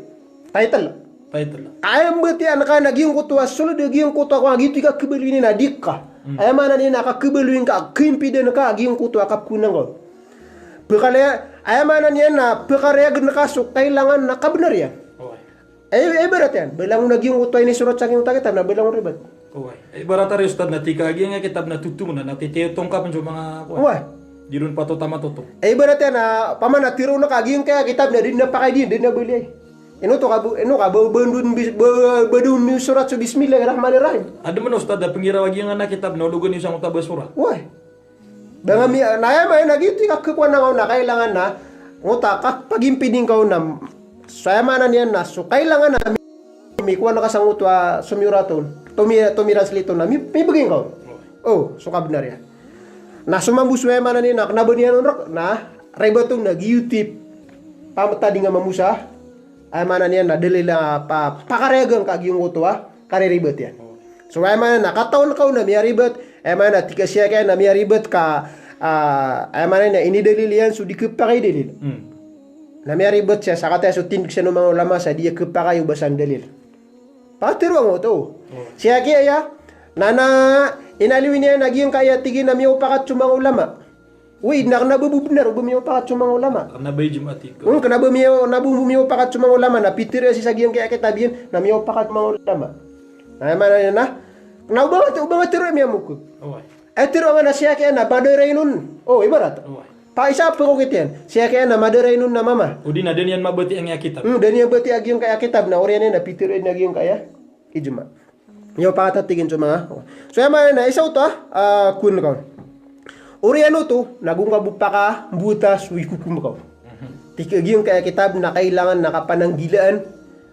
Title. Title. Aya mbatiyaan ka na giyangkoto a soled a giyangkoto a kowan a giyoto i kakhabaloy niyan a di ka. Hmm. Aya maana niyan na kakhabaloy ngka, kimpidn ka a giyangkoto a kapkhaona ngka on. Pkhalaya, aya maana niyan na pkharayagn ka so kailangan na kabnar iyan. Oway. Ay, ay, ibarat iyan, ba langon a giyangkoto a inisorat sa giyangkoto a kitab na ba langon ribat. Oway. Ibarat ari, Ustad, na tig ka a giyangkaya kitab na totong na, na titiyotong ka pn so manga, oway. Di ron patotamatotong. Ay, ibarat iyan na, opama na tharoon ka a giyangkaya kitab na di na pakay di, di na baliay. Ino to ka bo, ino ka bo, ba dn bi-, ba, ba dn misorat so Bismillahirrahmanirrahim. Adn man, Ustad, a pnggiraw a giyangkana kitab na ologan iyo sangkoto a ba sorat. Oway. Ba nga mi-, na aya maana giyoto i kakhakowa na ngka on na kailangan na, ngoto a kapagimpidi ngka on na, so aya maana niyan na, so kailangan na mi-, mikowa na ka sangkoto a somiyorat on, tomi-, tomiranslate on na mi-, mibgay ngka on. O, so kabnar iyan. Na so mambo so aya maana niyan na, kna ba niyan on rk-, na, ribat on na giyoto i pamtadinga mambo sa, aya maana niyan na dalil a pa-, pakarayagan ka a giyangkoto a kariribat iyan. So aya maana na katawan ka on na miyaribat, aya maana na tig ka siyakay na miyaribat ka, ah, aya maana na inidalil iyan so di khapakay i dalil. Hmm. Na miyaribat siya sa kataya so tindg siyan o manga ulama sa di khapakay o ba san dalil. Pakatharo angkoto. Oh. Siyakay aya, na, na inaloy niyan a giyangkaya tig iyan na miyaopakat so manga ulama. Oway, na kna ba bo bnar o ba miyaopakat so manga ulama. Kna ba ijma tig ka. Hmm, kna ba miya-, na bo miyaopakat so manga ulama, na pitharo sii sa giyangkaya kitab iyan, na miyaopakat so manga ulama. Na aya maana niyan na, kna o ba nga, o ba nga tharo a miyamokhag. Oway. Ay tharo angka na siyakay na madarain on. O, ibarat. Oway. Pakaisa pkokit iyan. Siyakay na madarain on na mama. O di na da niyan mabatiya angkaya kitab. Hmm, da niyan batiya a giyangkaya kitab, na oriyan iyan na pitharo iyan a giyangkaya ijma. Miyaopakat a tig iyan so manga. So aya maana na isa oto a, ah, kowan ka on. Oriyan oto, na go ngka bo pakambowata so ikokom ka on. Mhm. Tig ka a giyangkaya kitab na kailangan na kapananggilaan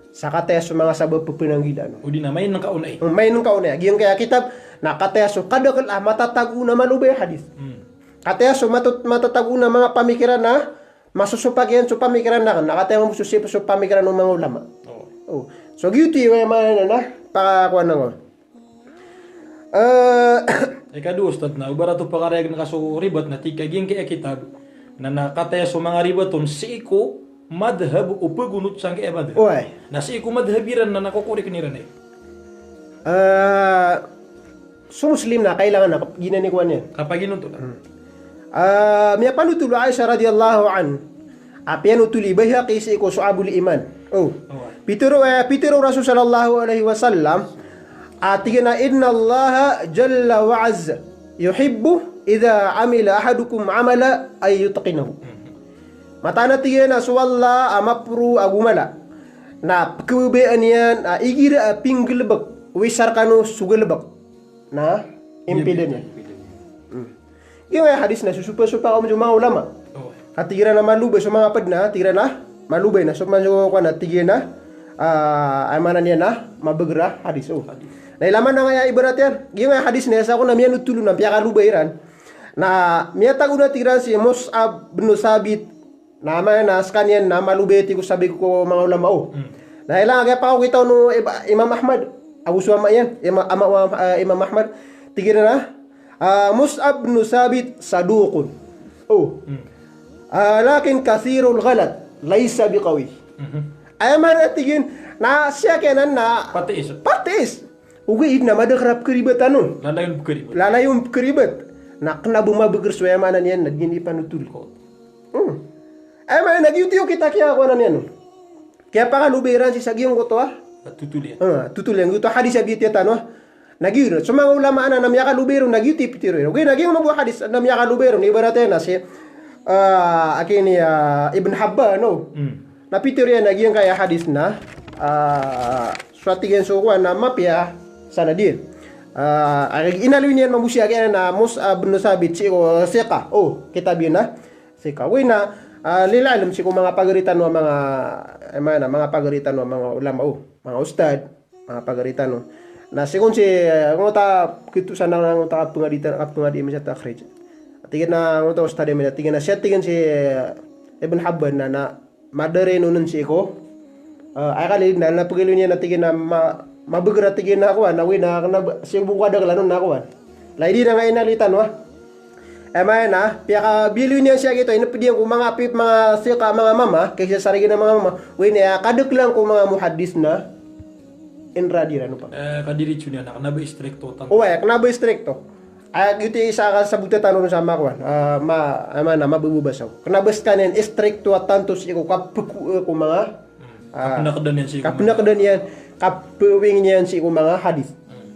sa kataya so manga sabap a ppananggilaan. O di na main ka on ay. Hmm, main ka on ay. A giyangkaya kitab na kataya so kadakl a matatago on a malobay a hadith. Hmm. Kataya so matat-, matatago on a manga pamikiran a masosopak iyan so pamikiran akn, na kataya mambo so sip so pamikiran o manga ulama. Oh. Oh. So giyoto i, aya maana na, pakakowan angka on. Eh, ikadowa, Ustad, na o ba rato pakarayagn ka so ribat na tig ka giyangkaya kitab na, na kataya so manga ribat on sii ko madhab o pagonot sangkaya madhab. Oway. Na sii ko madhab iran na, na kokorek iran ay. Eh, So Muslim na kailangan na kap-, giyanan i kowan iyan. Kapaginontolan. Hmm. Ah, miyapanotol o Aisha radhiyallahu anha a piyanotol i Bayhaqi sii ko Shu'abul Iman. Oh. Oh. Pitharo, eh, pitharo o Rasul sallallahu alaihi wasallam a tig iyan a, "Innallaha jalla wa azza yuhibbu idha amila ahadukum amala ay yutqinahu." Hmm. Mataan a tig iyan a so Allah a maprok ago mala na pkhababayaan iyan a igira a pinggalbk o isa rkano so galbk na impidn iyan. Hmm. Giyangkaya hadith na sosopasopak on so manga ulama. Oh. Ka tig iran a malobay so manga pd na, tig iran a malobay na so manga kowan na tig iran a, ah, aya maana niyan na mabagr a hadith. Oh. Hadith. Na ilay man angkaya ibarat iyan. Giyangkaya hadith na isa ko na miyanotol on a piyakalobay iran. Na miyatago na tig iran si Mus'ab bin Thabit. Na aya maana na skaniyan na malobay, tig o sabi ko manga ulama, oh. Hmm. Na ilay angkaya pakokita on o Iba-, Imam Ahmad. Ago so ama iyan, Ima-, ama, eh, Imam Ahmad. Tig iran a, ah, Mus'ab bin Thabit saduqun. Oh. Hmm. Ah, lakin kathirul ghalat, laysa biqawi. Mhm. Aya maana, tig iyan, na siyakay anan na patiis. Patiis. Ogaid na madakl a pkharibatan on. Lalayon pkharibat. Lalayon pkharibat. Na kna ba mabagr so, aya maana niyan na di niyan ipanotol. Oh. Hmm. Aya maana na giyoto i okit a kiyakowan iyan on. Kiyapakalobay iran sii sa giyangkoto a Totol iyan. Ah, totol iyan. Giyoto a hadis a bitiya tano. Na giyoto, so manga ulama anan na miyakalobay ron, na giyoto i pitero iran. Ogaid na giyangkoto a hadis na miyakalobay ron, ibarat iyan na si, ah, akin i, ah, Ibn Habban, no? Hmm. Na pitero iyan na giyangkaya hadis na, ah, so tig iyan so kowan na mapiya a sanad iyan. Ah, inaloy niyan mambo sii akin na Mus'ab bin Thabit sii ko, ah, siqa. Oh, kitab iyan na siqa. Ogaid na, ah, lil ilm sii ko manga pagari tano a manga, eh, maana, manga pagari tano a manga ulama, oh, manga ustad, manga pagari tano. Na sii kon si, eh, ngoto a kito sa na ngoto a kapangadi ta-, kapangadi iyan sa takhrij. Tig iyan a ngoto a ustad iyan, tig iyan a siya, tig iyan si, eh, Ibn Habban na, na madaren on sii ko, eh, aya kalilid na, na pagaloy niyan na tig iyan a ma-, mabeger a tig iyan a kowan, na ogaid na kena ba, sii bo ko kadaklan on na kowan. Lagid iyan a inaloy tano a. Aya maana, piyakabaloy niyan sii a giyoto, inaped iyan ko manga pip, manga siqa, manga mama, kay sii sa sarigi na manga mama, ogaid na aya kadaklan ko manga muhaddis na inrad iran opama. Eh, kadiritso niyan na kena ba istrikto tan. Oway, kena ba istrikto. Aya giyoto i isa a kasabotan tano ron sa manga kowan, ah, ma-, aya maana, mabababasa. Kena ba sekaniyan istrikto a tanto sii ko kapeko, eh, ko manga Hmm. Ah, kapenakdan iyan sii ko manga, kapenakdan iyan, kapewing iyan sii ko manga hadis. Hmm.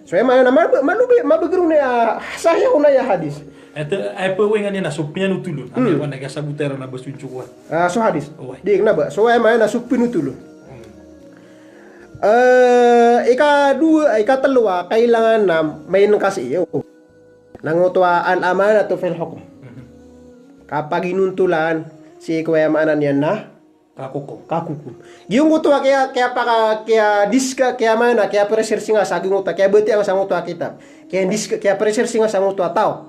So, aya maana na ma-, ma-, malubi, mabeger on aya, sahih on aya hadis. Aya te-, aya pewingan iyan na so piyanotol on. Hmm. Aya maana na kasabotan iran na ba so nsoko a. Ah, so hadis. Oway. Di kena ba. So, aya maana na so piyanotol on. Hmm. Eh, ikadowa, ikatelo a, kailangan na main ka sii, o. Na ngoto a al-amanatu fil hukm. Hmm. Kapaginontolan sii ko aya maana niyan na Kakokom. Kakokom. Giyangkoto a kiya, kiyapaka, kiyadiska, kiyamaana, kiyapresersinga sa giyangkoto a, kiyabatiya nga sa ngoto a kitab. Kiyadiska, kiyapresersinga sa ngoto a taw.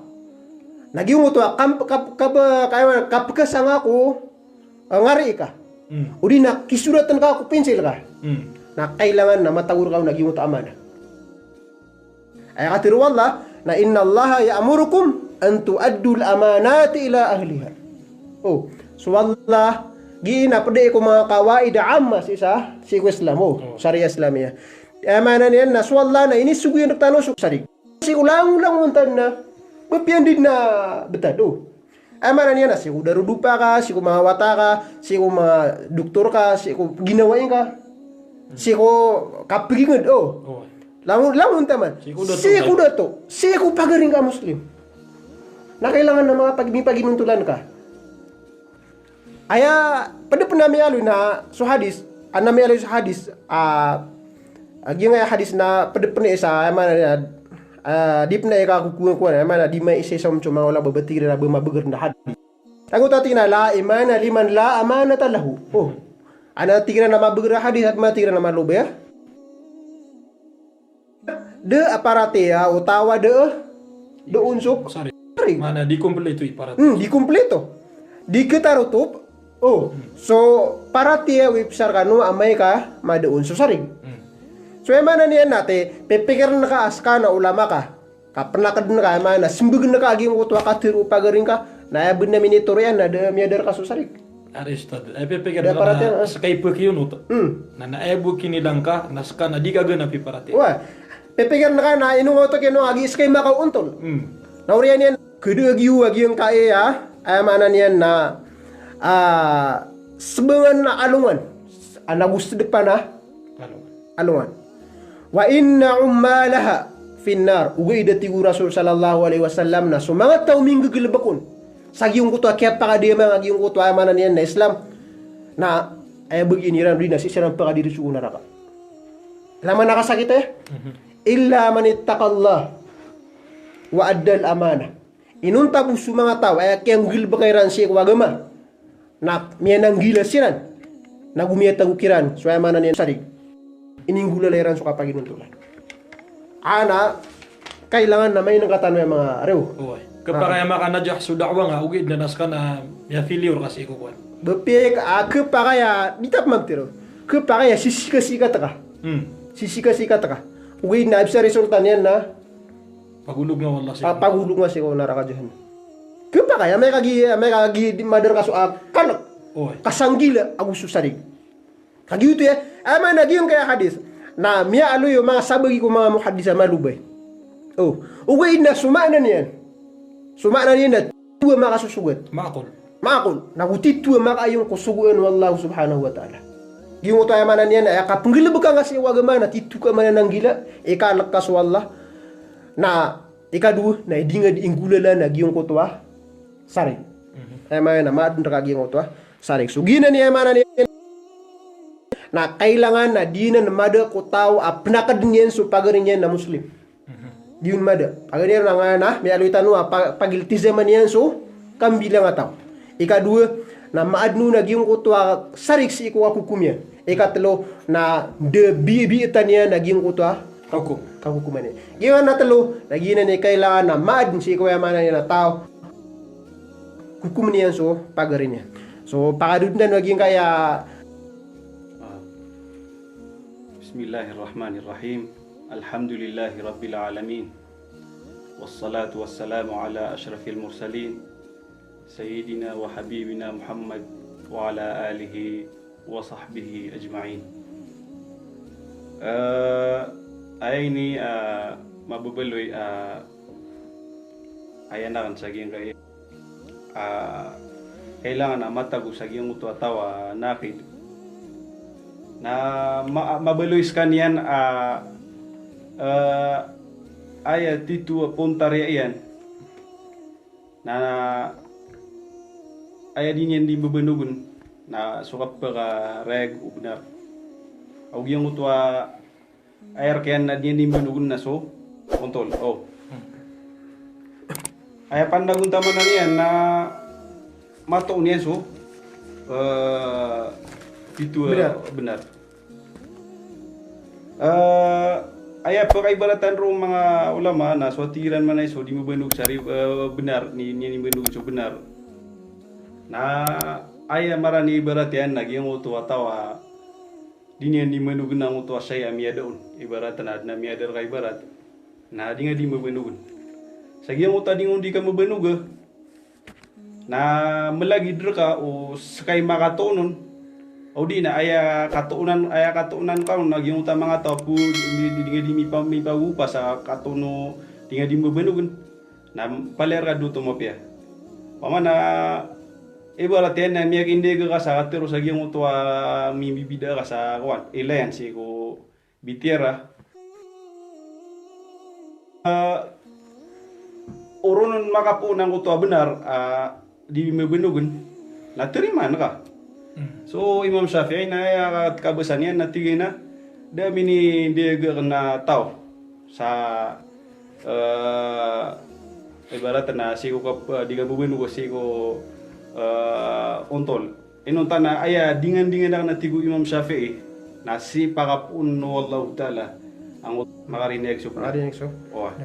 Na giyangkoto a kam-, kap-, kap-, kap-, kapekasanga ko, eh, ngari ka. Hmm. Odi na kisoratan ka ko pensil ka. Hmm. Na kailangan na matagor ka on a giyangkoto a amaana. Aya katharo o Allah na, "Innallaha ya'murukum an tu'addul amanati ila ahliha." O, so Allah, giya na ped ko manga qawaid amma sii sa, sii ko Islam. O, oh, Sharia Islamiyah. Aya maana niyan na so Allah na inisogo iyan rektano so sarig. Sii ko langolangon tano na, ba piyan den na betad. O. Aya maana niyan na sii ko darodopa ka, sii ko manga wata ka, sii ko manga doktor ka, sii ko ginawai ngka, sii ko kapeginged, o. Oh. Langon, langon taman. Sii ko dato. Sii ko dato. Sii ko pagari ngka a Muslim. Na kailangan na manga pag-, mipaginontolan ka. Aya, ped pen a miyaaloy na so hadis, a na miyaaloy so hadis, a, a, giyangkaya hadis na ped pen isa, aya maana niyan, a, di pen aya kakokowan, aya maana di maisa-isa on so manga ulama ba tig iran a ba mabeger na hadis. Angkoto a tig iran a la imana liman la amanata lahu. O. Ana tig iran a mabeger a hadis, a ba tig iran a malobay a Da a paratiyaya o taw a da, da on so sarig. Sarig. Maana di kompleto i paratiyaya. Hmm, di kompleto. Di ketarotop. O, hmm, so paratiyaya o ipsar kano amay ka mada on so sarig. Hmm. So aya maana niyan na te, pipikirn ka a ska na ulama ka. Kapenakdn ka, aya maana, sembegn ka a giyangkoto a katharo o pagari ngka, na aya ben a minitoro iyan na da a miyada rka so sarig. Ari, Ustadh, aya pipikir ngka na ska i pkiyonot. Hmm. Na, na aya bo kinilangka, na ska na di ka ganap i paratiyaya. Wa, pipikir ngka na ino ngka oto kino a giya ska i makaontol. Hmm. Na oriyan iyan, keda a giyo a giyangkaya, aya maana niyan na, ah, sebangan na alongan. Ana go sdpan a alongan. Wa inna ummalaha fin nar. Ogaid a tig o Rasul sallallahu alaihi wasallam na so manga taw a minggegelebek on sa giyangkoto a kiyapakadiyama a giyangkoto a, aya maana niyan na Islam, na aya bagian iran odi na sii siran pakadiri sii ko naraka. Lamana kasakit aya? Mhm. Illa man ittaqallah wa addal amanah. Inonta bo so manga taw a aya kiyanggelebeka iran sii ko agama na miyananggila siran, na go miyatago kiran so, aya maana niyan, sarig. Ininggolawla iran so kapaginontolan. Ana, kailangan na main ngka tano aya manga rew. Oway. Khapakay a makanajah so da'wah nga, ogaid na ska na miya-failure ka sii ko kowan. Ba piya ka, ah, khapakay a, di ta pman pitharo. Khapakay a sisikasikat ka. Hmm. Sisikasikat ka. Ogaid na bisa resulta niyan na pagolog nga o Allah sii, ah, pagolog nga sii ko naraka jahannam. Khapakay a amay ka gi, amay ka gi di madar ka so, ah, kalek. Oway. Kasanggila ago so sarig. Kagiya oto aya, aya maana giyangkaya hadis. Na miyaaloy o manga sabagi ko manga muhaddis a malobay. O, ogaid na so maana niyan. So maana niyan na titho a makasosogat. Ma'qul. Ma'qul. Na go titho a makaayong ko sogoan o Allah subhanahu wa ta'ala. Giyangkoto a aya maana niyan na aya kapnggalbka nga sii ko agama na tito ka maana na nggila, ikalk ka so Allah. Na ikadowa na di nga di nggolalan a giyangkoto a sarig. Aya maana na maadn rka giyangkoto a sarig. So giyanan i aya maana niyan na kailangan na di nan mada ko taw a pnakdn iyan so pagari niyan na Muslim. Di on mada. Pagari niyan na nga na miyaaloy tano a pa-, pagiltizaman iyan so kambilang a taw. Ikadowa na maadn on a giyangkoto a sarig sii ko kakokom iyan. Ikatlo na da bi-, biitan iyan a giyangkoto a kakokom, kakokoman iyan. Giyanan a tlo na giyanan i kailangan na maadn sii ko aya maana niyan a taw kokomn iyan so pagari niyan. So pakadodn tano a giyangkaya. Bismillahirrahmanirrahim. Alhamdulillahi rabbil alamin. Wassalatu wassalamu ala ashrafil mursalin, sayyidina wa habibina Muhammad wa ala alihi wa sahbihi ajma'in. Eh, aya ini, eh, mababaloy, eh, aya nakan sa giyangkai a kailangan a matago sa giyangkoto a taw a naqid. Na ma-, mabaloy skaniyan a, eh, aya tito a pontariya iyan. Na aya di niyan di mbabanogen na so kapakarayag o bnar. Ago giyangkoto a aya rk iyan na di niyan di mbanogen na so ontol. O. Aya pandagon tamanan iyan na matoon iyan so, eh, tito a bnar. Bnar. Eh, aya pakaibaratan roo manga ulama na so tig iran manay so di mbabanog sa ri-, eh, bnar, di niyan di mbanogen so bnar. Na aya marani ibarat iyan na giyangkoto a taw a di niyan di mbanogen angkoto a shay a miyada on. Ibarat na adn a miyada rka ibarat. Na di nga di mbabanogen. Sa giyangkoto a di nga on di ka mbabanoga. Na mlagid rka o ska i makatoon on. O di na aya katoonan, aya katoonan ka on na giyangkoto a manga taw a pd, di, di, di nga di mipa-, mipagopa sa katoon o di nga di mbabanogen. Na palaya rka doto mapiya. Pamana, ibarat iyan na miyakindaga ka sa katharo sa giyangkoto a mimibida ka sa kowan, ilayan sii ko bitiyara. Eh, o ron on makapoon angkoto a bnar, eh, di mbabanogen, na tarimaan ka. So Imam Shafi'i na aya kabasa niyan na tig iyan a da minindaga kna taw sa, eh, ibarat na sii ko kap-, di ka mbabanog sii ko, eh, ontol. Inonta na aya dingan-dingan akn a tig o Imam Shafi'i na sii pakapoon o Allahu Ta'ala angkoto a makarineg so bnar. Makarineg so. Oway.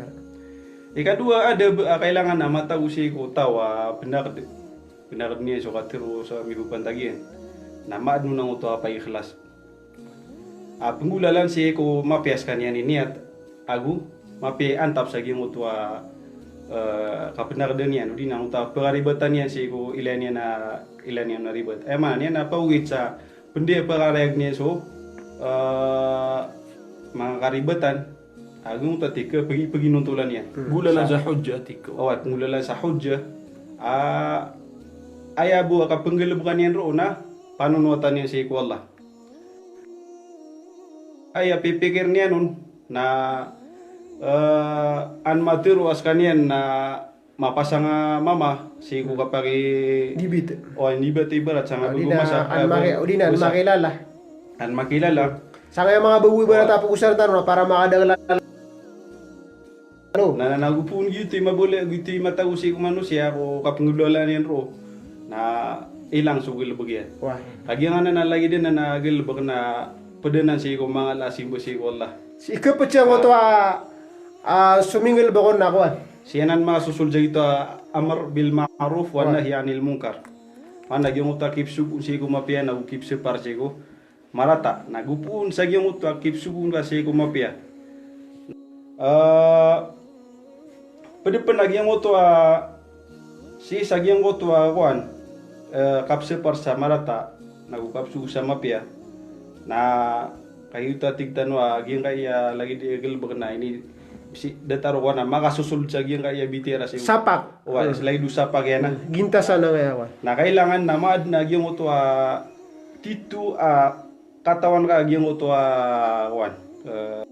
Ikadowa a adab a kailangan a matago sii ko taw a pnakd, pnakd iyan so katharo sa mibapantag iyan. Na maadn on angkoto a paikhlas. A, pnggolalan sii ko mapiya skaniyan i niyat, ago mapiya i antap sa giyangkoto a, eh, kapnakda niyan, odi na angkoto a pkaribatan iyan sii ko ilaya niyan a, ilaya niyan a ribat. Aya maana niyan na paogit sa pnday a pkarayag niyan so, eh, manga karibatan, ago angkoto a tig ka pagi-, paginontolan iyan. Pnggolalan sa hujjah a tig ka. Oway, pnggolalan sa hujjah. A, aya bo a kapnggalbka niyan roo na panonowatan iyan sii ko Allah. Aya pipikir niyan on na, eh, an matharo a skaniyan na mapasang a mama sii ko kapaki- Dibit. O, dibit ibarat sangkago masa, an maki-, o di na an makilala. An makilala. Sangkaya manga bago ibarat a pagosaren tano na para makadakl a Ano? Na, na, na go poon giyoto i mabaloy, giyoto i matago sii ko manosiya ko kapnggolalan iyan roo. Na ilang so galbk iyan. Wah. Kagiya anan a lagid anan a galbk na pd anan sii ko manga ala a simba sii ko Allah. Sii ko pd sangkoto a, a, sominggalbk on na kowan. Sii anan makasosold sa giyoto a amr bil ma'ruf wan nahyi anil munkar. Maana giyangkoto a kipsogoon sii ko mapiya na go kipsapar sii ko marata. Na go poon sa giyangkoto a kipsogoon ka sii ko mapiya. Eh, pd pn a giyangkoto a, sii sa giyangkoto a kowan, eh, kapsapar sa marata, na go kapsogo sa mapiya. Na kagiya oto a tig tano a giyangkaya lagid i galbk na ini, sii, datar o kowan a makasosold sa giyangkaya bitiyara sii. Sapak. Oway, sii lagid o sapak iyan a. Gintasan angkaya kowan. Na kailangan na maadn a giyangkoto a tito a katawan ka giyangkoto a, kowan, eh,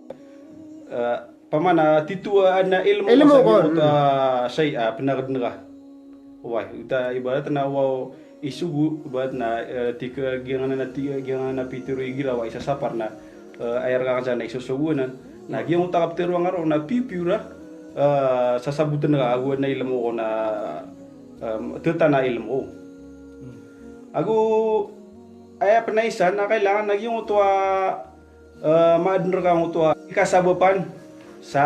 eh, pamana tito a adn a ilmo, ilmo sa ko, giyangkoto a, mm, shay a pnagdn ka. Oway, oto ibarat na, wow, isogo, ibarat na, eh, tig ka giyangkanan a, tig ka giyangkanan a pitharo igira, oway, isasapar na, eh, aya rka ngka na isosogo anan. Na giyangkoto a kaptharoa nga roo na pipiyo ra, eh, sasabotn ka ago adn a ilmo ko na, eh, tatan a ilmo. Ago aya pn a isa na kailangan a giyangkoto a, eh, maadn rka angkoto a ikasabapan sa,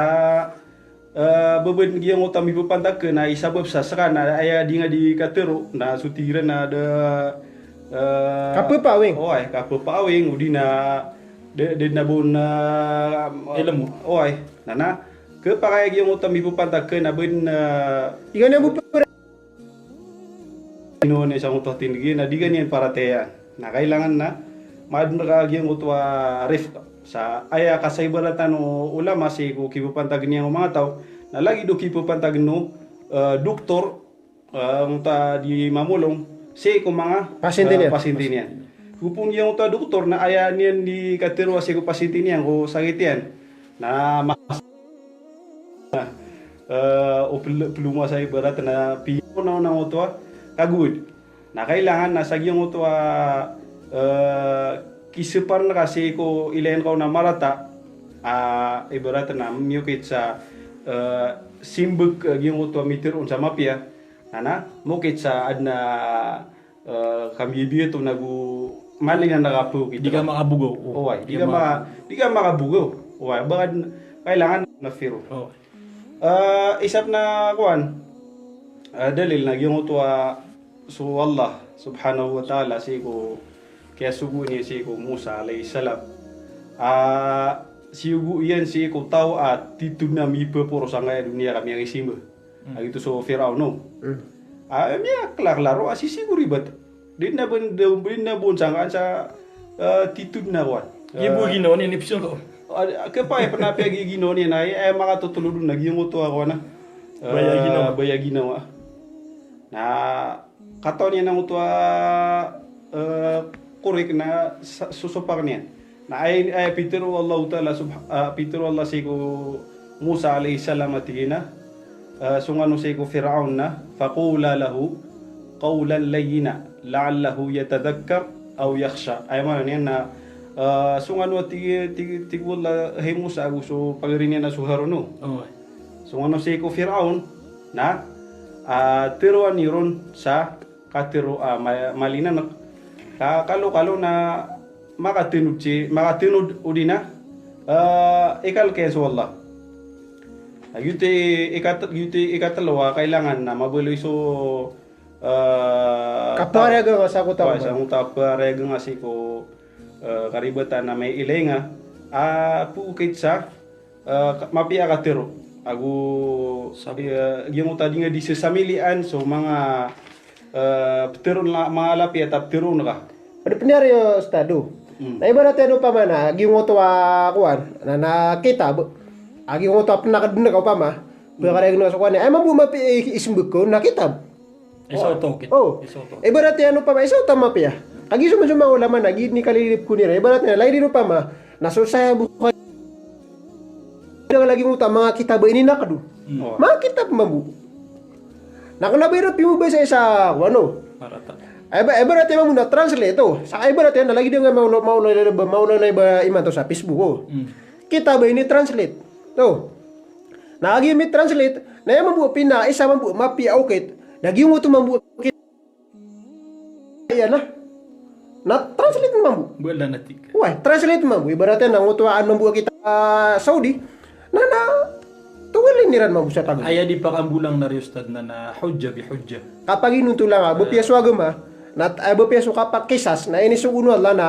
eh, ba badn giyangkoto a mipapantag kna a isabap sa ska na aya di nga di katharo na so tig iran na da, eh, kapphawing. Oway, kapphawing, odi na da, da dn a ba on, eh, ilmo. Oway, na na khapakay a giyangkoto a mipapantag kna a ba badn, eh, di nga niyan bo ino niyan sangkoto a tindg iyan na di ka niyan paratiyayaan. Na kailangan na maadn rka giyangkoto a rifq. Sa aya kasaibaratan o ulama sii ko kipapantagn iyan ko manga taw, na lagid o kipapantagn o, eh, doktor, eh, angkoto a di mamolong sii ko manga, pasiyente, eh, niyan, pasiyente niyan. Go pn giyangkoto a doktor na aya niyan di katharo sii ko pasiyente niyan ko sakit iyan na mas eh, o pl-, ploma sa ibarat na piyonaw na angkoto a kagowad. Na kailangan na sa giyangkoto a, eh, kisapar ngka sii ko ilay ngka on a marata, ah, ibarat na miyokit sa, eh, simbag, eh, giyangkoto a mitharo on sa mapiya, na na mokit sa adn a eh, kambibiyat on ago malinan a kapo kita. Di ka makabogaw. O. Oway, di ka ma-, di ka makabogaw. Oway, ba ka kailangan na firo. Oway. Eh, isa pn a kowan, eh, dalil na giyangkoto a so Allah subhanahu wa ta'ala sii ko kiyasogo niyan sii ko Musa alayhis salam. Ah, siyogo iyan sii ko taw a tito dn a mipaporo sangkaya doniya ka miyangisimba. Hmm. A giyoto so Firaun, no? Hmm. A, miyaklakla roo a sisii ko ribat. Di na bo, di na bo on sangkaan sa, eh, tito dn a kowan. Giya bo, eh, ginawa niyan i psong ko. A, khapakay pn a piya gi-, ginawa niyan na, eh, makatotolod on na giyangkoto a kowan a, eh, baya ginawa. Baya ginawa. Na katawan iyan angkoto a, eh, korek na sa-, sosopak niyan. Na aya, aya pitharo o Allahu Ta'ala subha-, ah, pitharo o Allah sii ko Musa alayhis salam a tig iyan a, ah, song ano sii ko Firaun na, "Faqula lahu qawlan layyinan la'allahu yatadhakkaru aw yakhsha." Aya maana niyan na, ah, song ano a tig, tig, tig o Allah, hay Musa, ago so pagari niyan a so Harun, no? Oway. Song ano sii ko Firaun na, ah, tharoa niyo ron sa katharo a ma-, malinanak. Ka kalokalo na makatharoon si, makatharoon odi na, eh, ikalk iyan so Allah. Na giyoto i ikat-, giyoto i ikatlo a kailangan na mabaloy so, eh, kapariyag nga sa ko taw. Oway, sa ko taw, kapariyag nga sii ko, eh, karibatan a may ilay nga. Ah, pokit sa eh, ka-, mapiya a katharo. Ago, eh, giyangkoto a di nga di sasamilian so manga, eh, ptharoon la-, manga lapiya ta ptharoon ka. Pd pn iyan, Ustadh, o. Hmm. Na ibarat iyan opama na giyangkoto a kowan, na, na kitab. A giyangkoto a pnakdn ka opama. Hmm. Pkariyag nga so kowan iyan. Aya mambo mapiya i-, ismbag ko na kitab. Isa oto, kit-, o. Isa oto. Ibarat iyan opama, isa oto a mapiya. Kagiya so manga ulama na giya dn i kalilip ko niyan. Ibarat iyan, lagid iyan opama na so Sahih Bukhari. Da lagid oto a manga kitab a ininakd on. Hmm. O. Manga kitab mambo. Na kna ba iran pimobasa sa isa, ano. Marata. Iba-, ibarat iyan mambo na translate, o. Sa ibarat iyan na lagid iyan nga maolo-, maolay, maolay ba imanto sa Facebook, o. Hmm. Kitab a ini-translate. To. Na kagiya mi-translate, na aya mambo a pina, isa mambo a mapiya a okit, na giyangkoto mambo a okit. Aya na. Na translate mambo. Bala na tig. Oway, translate mambo. Ibarat iyan na angkoto a ano mambo a kitab a Saudi. Na, na, towalin iran mambo sa tagd. Aya di pakambolang na ri Ustadh na, na hujja bi hujja. Kapaginontolan a, ba piya so agama, na, eh, ba piya so kapakisas, na inisogo o Allah na,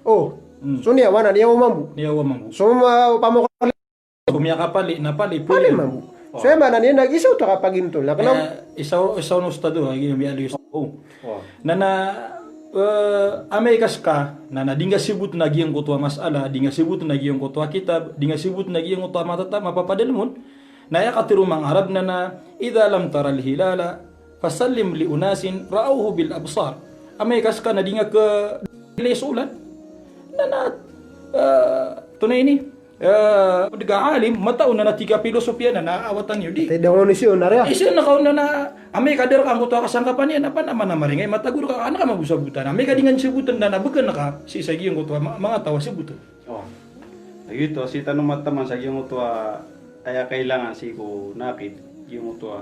o, hmm, so niyawa na niyawa mambo. Niyawa mambo. So ma-, pamok- So miyakapali na pali, pali mambo. O. So aya maana niyan na isa oto a kapaginontolan. Na kna, eh, isa, isa on Ustadh, o, a giya miyaaloy Ustadh. O. O. Na, na, eh, amay ka ska, na, na di nga sibotn a giyangkoto a mas'ala, di nga sibotn a giyangkoto a kitab, di nga sibotn a giyangkoto a matata, mapapadalm on. Na aya katharo o manga Arab na, na, "Idha lam tara al-hilala, fasallim li unasin ra'awhu bil absar." Amay ka ska na di nga khailay so olan, Na, na, eh, tonaa ini, eh, pd ka alim, matao na, na tig ka pilosopiya na, na awatan iyo di. Tay dangon isiyo na riya. Isiyo na kaon na, na, amay ka da rka angkoto a kasangkapan iyan, na pn a mana maringay, matago rka, an ka mabosabotan. Amay ka di ngka sabotn na, na bgan ka sii sa giyangkoto a ma-, manga taw a sabotn. O. Lagid oto, sii tano mataman sa giyangkoto a aya kailangan sii ko naqid, giyangkoto a,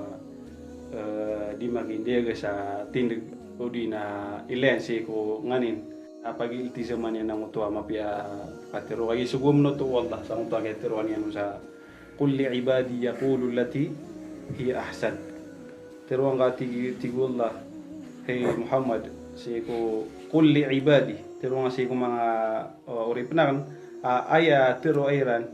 eh, di magindiyaga sa tindg, odi na ilayan sii ko nganin a pag-iltizaman iyan angkoto a mapiya a katharo. Kagiya so gomn oto o Allah, sangkoto a katharo iyan sa, "Qul li ibadi yaqulu allati hiya ahsan." Tharoa ngka, tig, tig o Allah, hay Muhammad, sii ko, "Qul li ibadi," tharoa ngka sii ko manga, o, oripn akn, a, aya tharoa iran,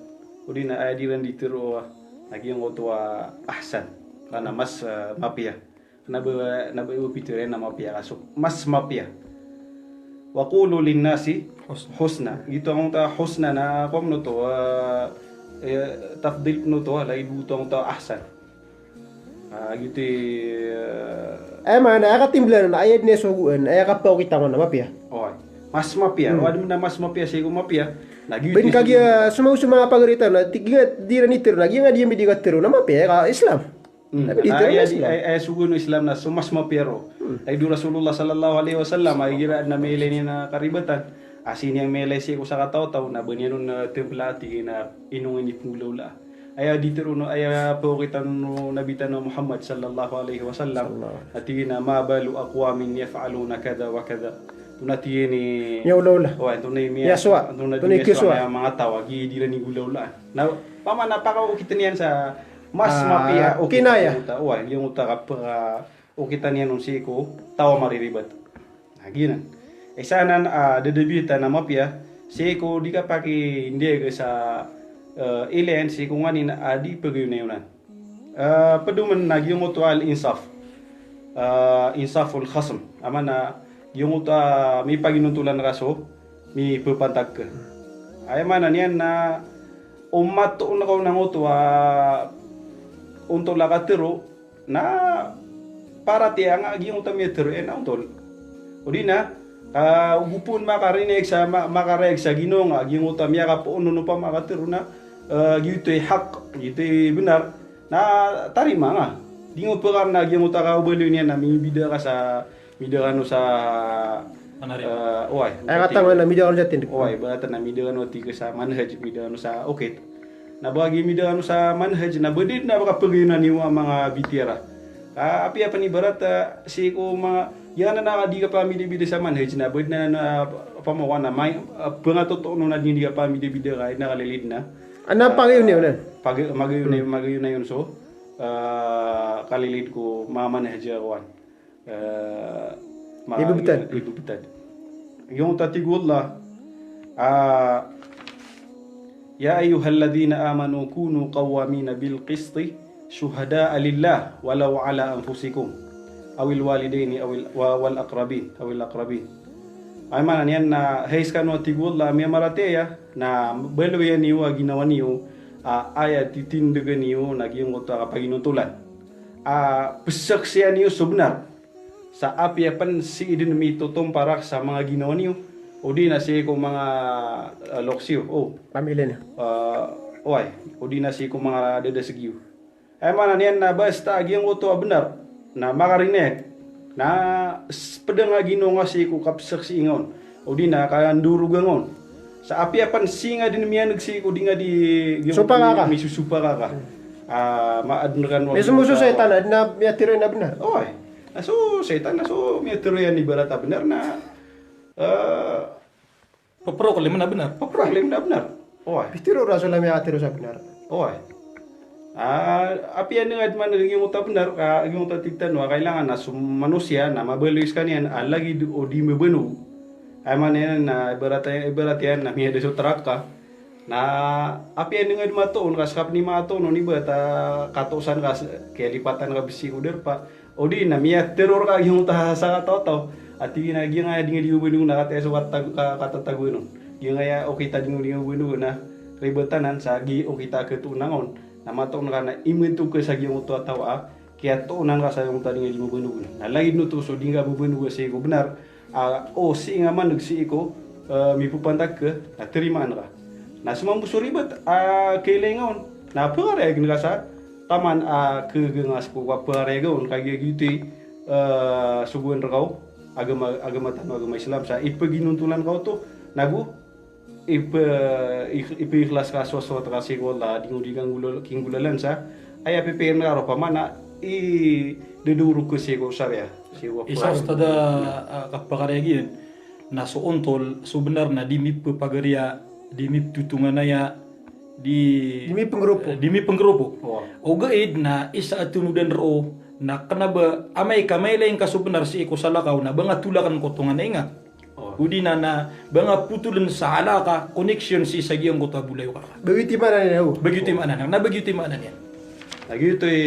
odi na aya di iran di tharoa, na giyangkoto a ahsan, ka na mas, eh, mapiya. Na ba, na ba iyo pitharo iyan na mapiya ka so, mas mapiya. "Wa qulu linnasi husna." Giyoto angkoto a husna na, kowan oto, eh, eh, tafdil oto, lagid oto angkoto a ahsan. Ah, giyoto i, eh, aya maana, aya katimblan on, aya di niyan sogoan, aya kapaokitan on na mapiya. Oy. Mas mapiya. Hmm. O adn a mas mapiya sii ko mapiya. Na giyoto i, kagiya somaosoma a pagari tano, na tig iyan, di iran itharo, na giya nga di iyan bidi katharo na mapiya ka Islam. Hmm. Na bidi katharo na aya di, Islam. Aya, aya sogoan o Islam na so mas mapiya roo. Hmm. Lagid o Rasulullah sallallahu alaihi wasallam, a igira adn a miyailay niyan a karibatan, a sii niyan miyailay sii ko sakataw-taw, na ba niyan on, eh, tmbla, tig iyan a ino ngka ini pnggolawlaa. Aya di tharoon, aya paokitan o Nabi tano a Muhammad sallallahu alaihi wasallam. Sallallahu. Na tig iyan a, "Ma balu aqwamin yaf'aluna kadha wa kadha." Antonaa, tig iyan, i miyawlawla. Wa, antonaa i miya-, miyaswa. Antonaa i miyaswa. Antonaa i kiyaswa. Aya manga taw a giya di iran i golawlaan. Na, opama na pakaokit iyan sa mas mapiya, ah, okit kinaya. Giyangkoto, wa, giyangkoto a kapakaokitan iyan on sii ko taw a mariribat. Na giyanan. Isa anan, ah, dadabitan a mapiya, sii ko di kapakindiyaga sa, eh, ilayan sii ko nganin a di pagayonayonan. Eh, pd oman na giyangkoto a al-insaf. Eh, insaful khasm. Aya maana, giyangkoto a mipaginontolan ka so mipapantag ka. Aya maana niyan na o matoon ka on angkoto a ontol a katharo, na paratiyaya nga giyangkoto a miyatharo iyan na ontol. Odi na, ah, o ba pn makarineg sa, ma-, makareg sa ginawa nga giyangkoto a miyakapoon on opama a katharo na, eh, giyoto i haq, giyoto i bnar, na tarima nga. Di nga pkarna giyangkoto a kabaloy niyan na mibida ka sa mida kano sa, eh, oway. Aya katangowan na mida kano sa tindg. Oway, ibarat na mida kano, tig ka, sa manhaj, mida kano sa okit. Na ba giya mida kano sa manhaj, na ba di na ba kapagayonan iyo a manga bitiyara. Ah, apiya pn ibarat, ah, sii ko manga, giyanan a di kapamidabida sa manhaj, na ba di na, na pamawana, may, ah, pangatotoon on a di, di kapamidabida ka, na kalilid na. Ana, ah, pagayonayonan. Pag-, magayon-, hmm, magayonayon so, ah, kalilid ko manga manhaj a kowan. Eh, ma-, ibebetad. Ibebetad. Giyangkoto a tig o Allah, ah, "Ya ayyuhalladhina amanu kunu qawwamina bil qisti shuhada'a lillah walaw ala anfusikum awil walidayni awil, wa-, wal aqrabin, awil aqrabin." Aya maana niyan na, hay skano, tig o Allah, a miyamaratiyaya, na baloya niyo a ginawa niyo, ah, aya titindga niyo na giyangkoto a kapaginontolan. Ah, pzaksiya niyo so bnar. Sa apiya pn sii dn mitotomparak sa manga ginawa niyo, odi na sii ko manga, ah, loks iyo, o. Pamilya niyo. Ah, oway, odi na sii ko manga dadasg iyo. Aya maana niyan na basta a giyangkoto a bnar, na makarineg, na s-, pd nga ginawa nga sii ko kapzaksii nga on. Odi na kandoroga nga on. Sa apiya pn sii nga dn miyaneg sii ko di nga di, di nga di, sopaka ka. Misosopak ka. Hmm. Ah, maadn rkano. Misomoso so shaytan, adn a miyatharo iyan a bnar. Oway. Na so shaytan, na so miyatharo iyan ibarat a bnar na, eh, paproklaim na bnar. Paproklaim na bnar. Oway. Pitharo o Rasul a miyatharo sa bnar. Oway. Ah, apiya nga dn man giyangkoto a bnar, ka giyangkoto a tig tano a kailangan na so manosiya na mabaloy skaniyan a lagid o di mbabanog. Aya maana niyan na ibarat, ibarat iyan na miyada so trak ka. Na apiya nga dn matoon ka, ska pn i matoon on ibarat a katosan ka, kiyalipatan ka bs sii ko darpa. Odi na miyatharo rka giyangkoto a sakataw-taw a tig iyan a giyangkaya di nga di mbabanog na kataya so katag-, ka-, katatagoan on. Giyangkaya okit a di nga di mbabanog na ribatan anan sa giya okit a katoon nga on. Na matoon ka na imanto ka sa giyangkoto a taw a kiyatoonan ka sa giyangkoto a di nga di mbabanog. Na lagid oto so di nga mbabanog sii ko bnar, ah, o sii nga maneg sii ko, eh, mipapantag ka, na tarimaan ka. Na so mambo so ribat a kailangan on, na pagariyagan ka sa taman a kaganga siko ka pagariyagan on, kagiya giyoto i, eh, sogoan rka o agama, agama tano, agama Islam, sa ipaginontolan ka oto, nago ipa-, i-, ipaikhlas ka so, so, ka siko Allah, di ngka di kanggolol-, kinggolalan sa aya pipikiran ka roo, pamana i dodorok ka siko sariya, siko Isa, Ustadh, a, a, kapakariyagan, na so ontol, so bnar na di mipapagariya, di miptotonganaya, di, Di mipnggrupo. Di mipnggrupo. Wa. Ogaid na isa a tonodan roo, na kna ba amay ka mailay ngka so bnar sii ko salakaw, na ba nga tolakan ko tonganay nga. Oh. Odi na, na ba nga potoln sa alaka, connection sii sa giyangkoto a bolayoka. Ba giyoto i maana niyan, o. Ba giyoto i maana niyan. Na ba giyoto i maana niyan. Na giyoto i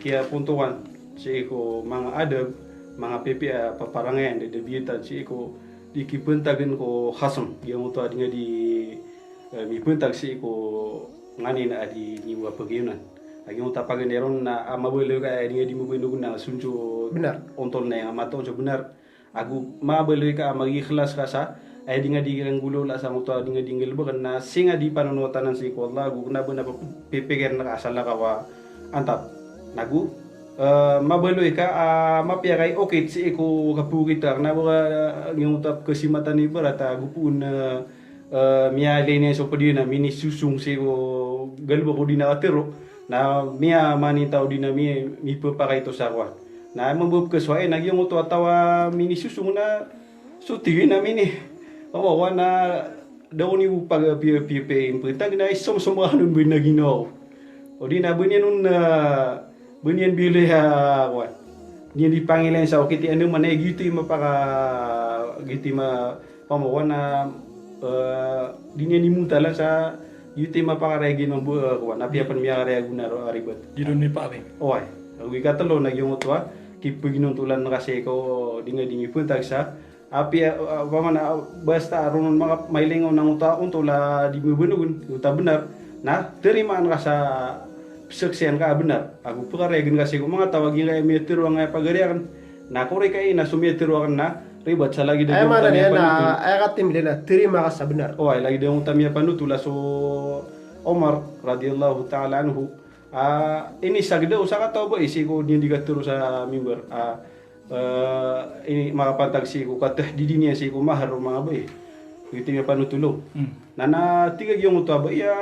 kiyapontokan sii ko manga adab, manga pipiya a paparangayan, di, di biyatan sii ko di kipantagn ko khasm, giyangkoto a di nga di, eh, mipantag sii ko nganin a di niyo a pagayonan. A giyangkoto a paganay ron na, a, mabaloy ka a di nga di mabanogon na sonso Bnar. Ontol na aya nga mataw so bnar. Ago mabaloy ka a magikhlas ka sa, ay di nga di nggolawla sangkoto a di nga di nggalbkn na sii nga di panonotanan sii ko Allah, ago kna ba na pipikiran ka a salakaw a antap. Nago, eh, mabaloy ka a mapiya ka i okit sii ko kapokit ka, kna ba, eh, giyangkoto a kasimatan i barat a gopoon, eh, eh, miyalay niyan so pd iyan a minisosong sii ko galbk odi na katharo, na miyamaninta odi na mi-, mipapakaito sa kowan. Na mambo pkhasowa iyan a giyangkoto a taw a minisosong na so tig iyan a mini-, o, kowan na da ko niyo pag-, pi-, pi-, pi-, pantag na isomsom ka on ba na ginawa ko. Odi na ba niyan on, eh, ba niyan biloy a, kowan. Di niyan di pangilayn sa okit i ano man, eh, giyoto i mapaka-, giyoto i ma-, pambo kowan na, eh, di niyan di montalan sa giyoto i mapakarayag iyan mambo, eh, kowan. Apiya pn miyakarayag on a ro-, a ribat. Di ron mipakami. Oway. Ago ikatlo na giyangkoto a kipaginontolan ka sii ko di nga di mipantag sa apiya, ah, pamana, ah, basta a ron on maka-, mailay nga on angkoto a ontol a di mabanogon, angkoto a bnar, na tarimaan ka sa pzaksian ka a bnar. Ago pkariyagan ka sii ko manga taw a giyangkaya miyatharo angkaya pagari akn. Na korek ka aya na so miyatharo akn na ribat sa lagid a giyangkoto a miyapanotol. Aya katimbilan na tarimaan ka sa bnar. Oway, lagid a giyangkoto a miyapanotol a so Omar radiyallahu ta'ala anhu. Ah, inisagda o sakataw a bai sii ko di niyan di katharo sa mimbar. Ah, eh, ini makapantag sii ko katahdid iyan sii ko mahar o manga bai. Giyoto i miyapanotol on. Hmm. Na, na tig a giyangkoto a bai a,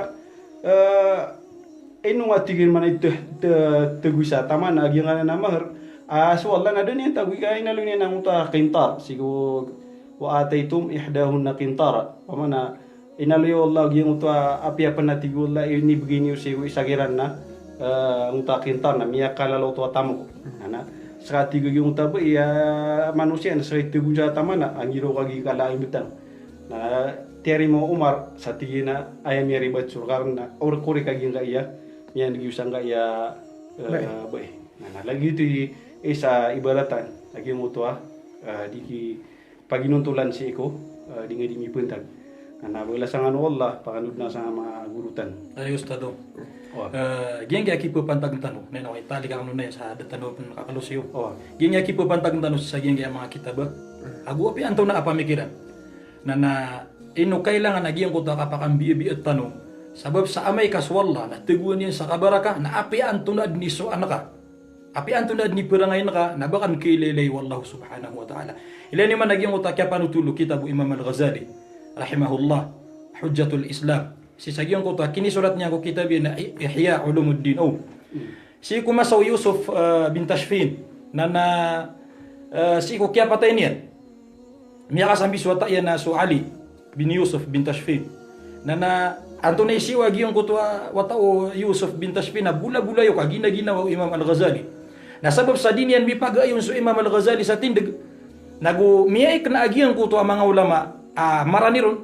eh, ino nga tig iyan man i ta-, ta-, tagoy sa taman a giyangkanan a mahar. Ah, so Allah na da niyan tagoy ka inaloy niyan angkoto a qintar. Sii ko, "Wa ataytum ihdahunna qintara." Pamana, inaloy o Allah giyangkoto a apiya pn a tig o Allah inibgay niyo sii ko isa kiran na, eh, angkoto a qintar na miyakalalaw oto a tamok. Na, na, ska tig o giyangkoto a bai a manosiya na ska i tagoon sa taman a, angiro ka gii kala a imbtang. Na tiyarima o Omar sa tig iyan a aya miyaribat so rk akn na, or korek ka giyangkaya miyan'g iyo sangkaya, eh, bai. Bai. Na, na lagid oto i isa ibaratan a giyangkoto a, eh, di ki paginontolan sii ko, eh, di nga di mipantag. Na, na balasan kano o Allah, pakanodna sa manga goro tano. Ay, Ustadh. Oway. Eh, giyangkaya kipapantag tano, na ino, itali ka kano na sa da tano pn kakalosi o. Oway. Giyangkaya kipapantag tano sa giyangkaya manga kitab a. Ago apiya antonaa a pamikiran. Na, na ino kailangan a giyangkoto a kapakambiyabiya tano. Sabap sa amay ka so Allah, na tagoan iyan sa kabaraka, na apiya antonaa dn i so anka. Apiya antonaa dn i parangayan ka, na ba ka dn kailaylay o Allah subhanahu wa ta'ala. Ilay niyo man a giyangkoto a kiyapanotol o kitab o Imam Al-Ghazali, rahimahullah, Hujjatul Islam. Sii sa giyangkoto a kinisorat niyan ko kitab iyan a I-, Ihya Ulumuddin. O. Sii ko masa o Yusuf, eh, bin Tashfin. Na, na, eh, sii ko kiyapatay niyan. Miyakasambi so wata iyan a so Ali bin Yusuf bin Tashfin. Na, na antonaa i siyowa giyangkoto a wata o Yusuf bin Tashfin a bolabolayoka ginaginawa o Imam Al-Ghazali. Na sabap sa di niyan mipagayon so Imam Al-Ghazali sa tindg, nago miyaikna a giyangkoto a manga ulama a marani ron.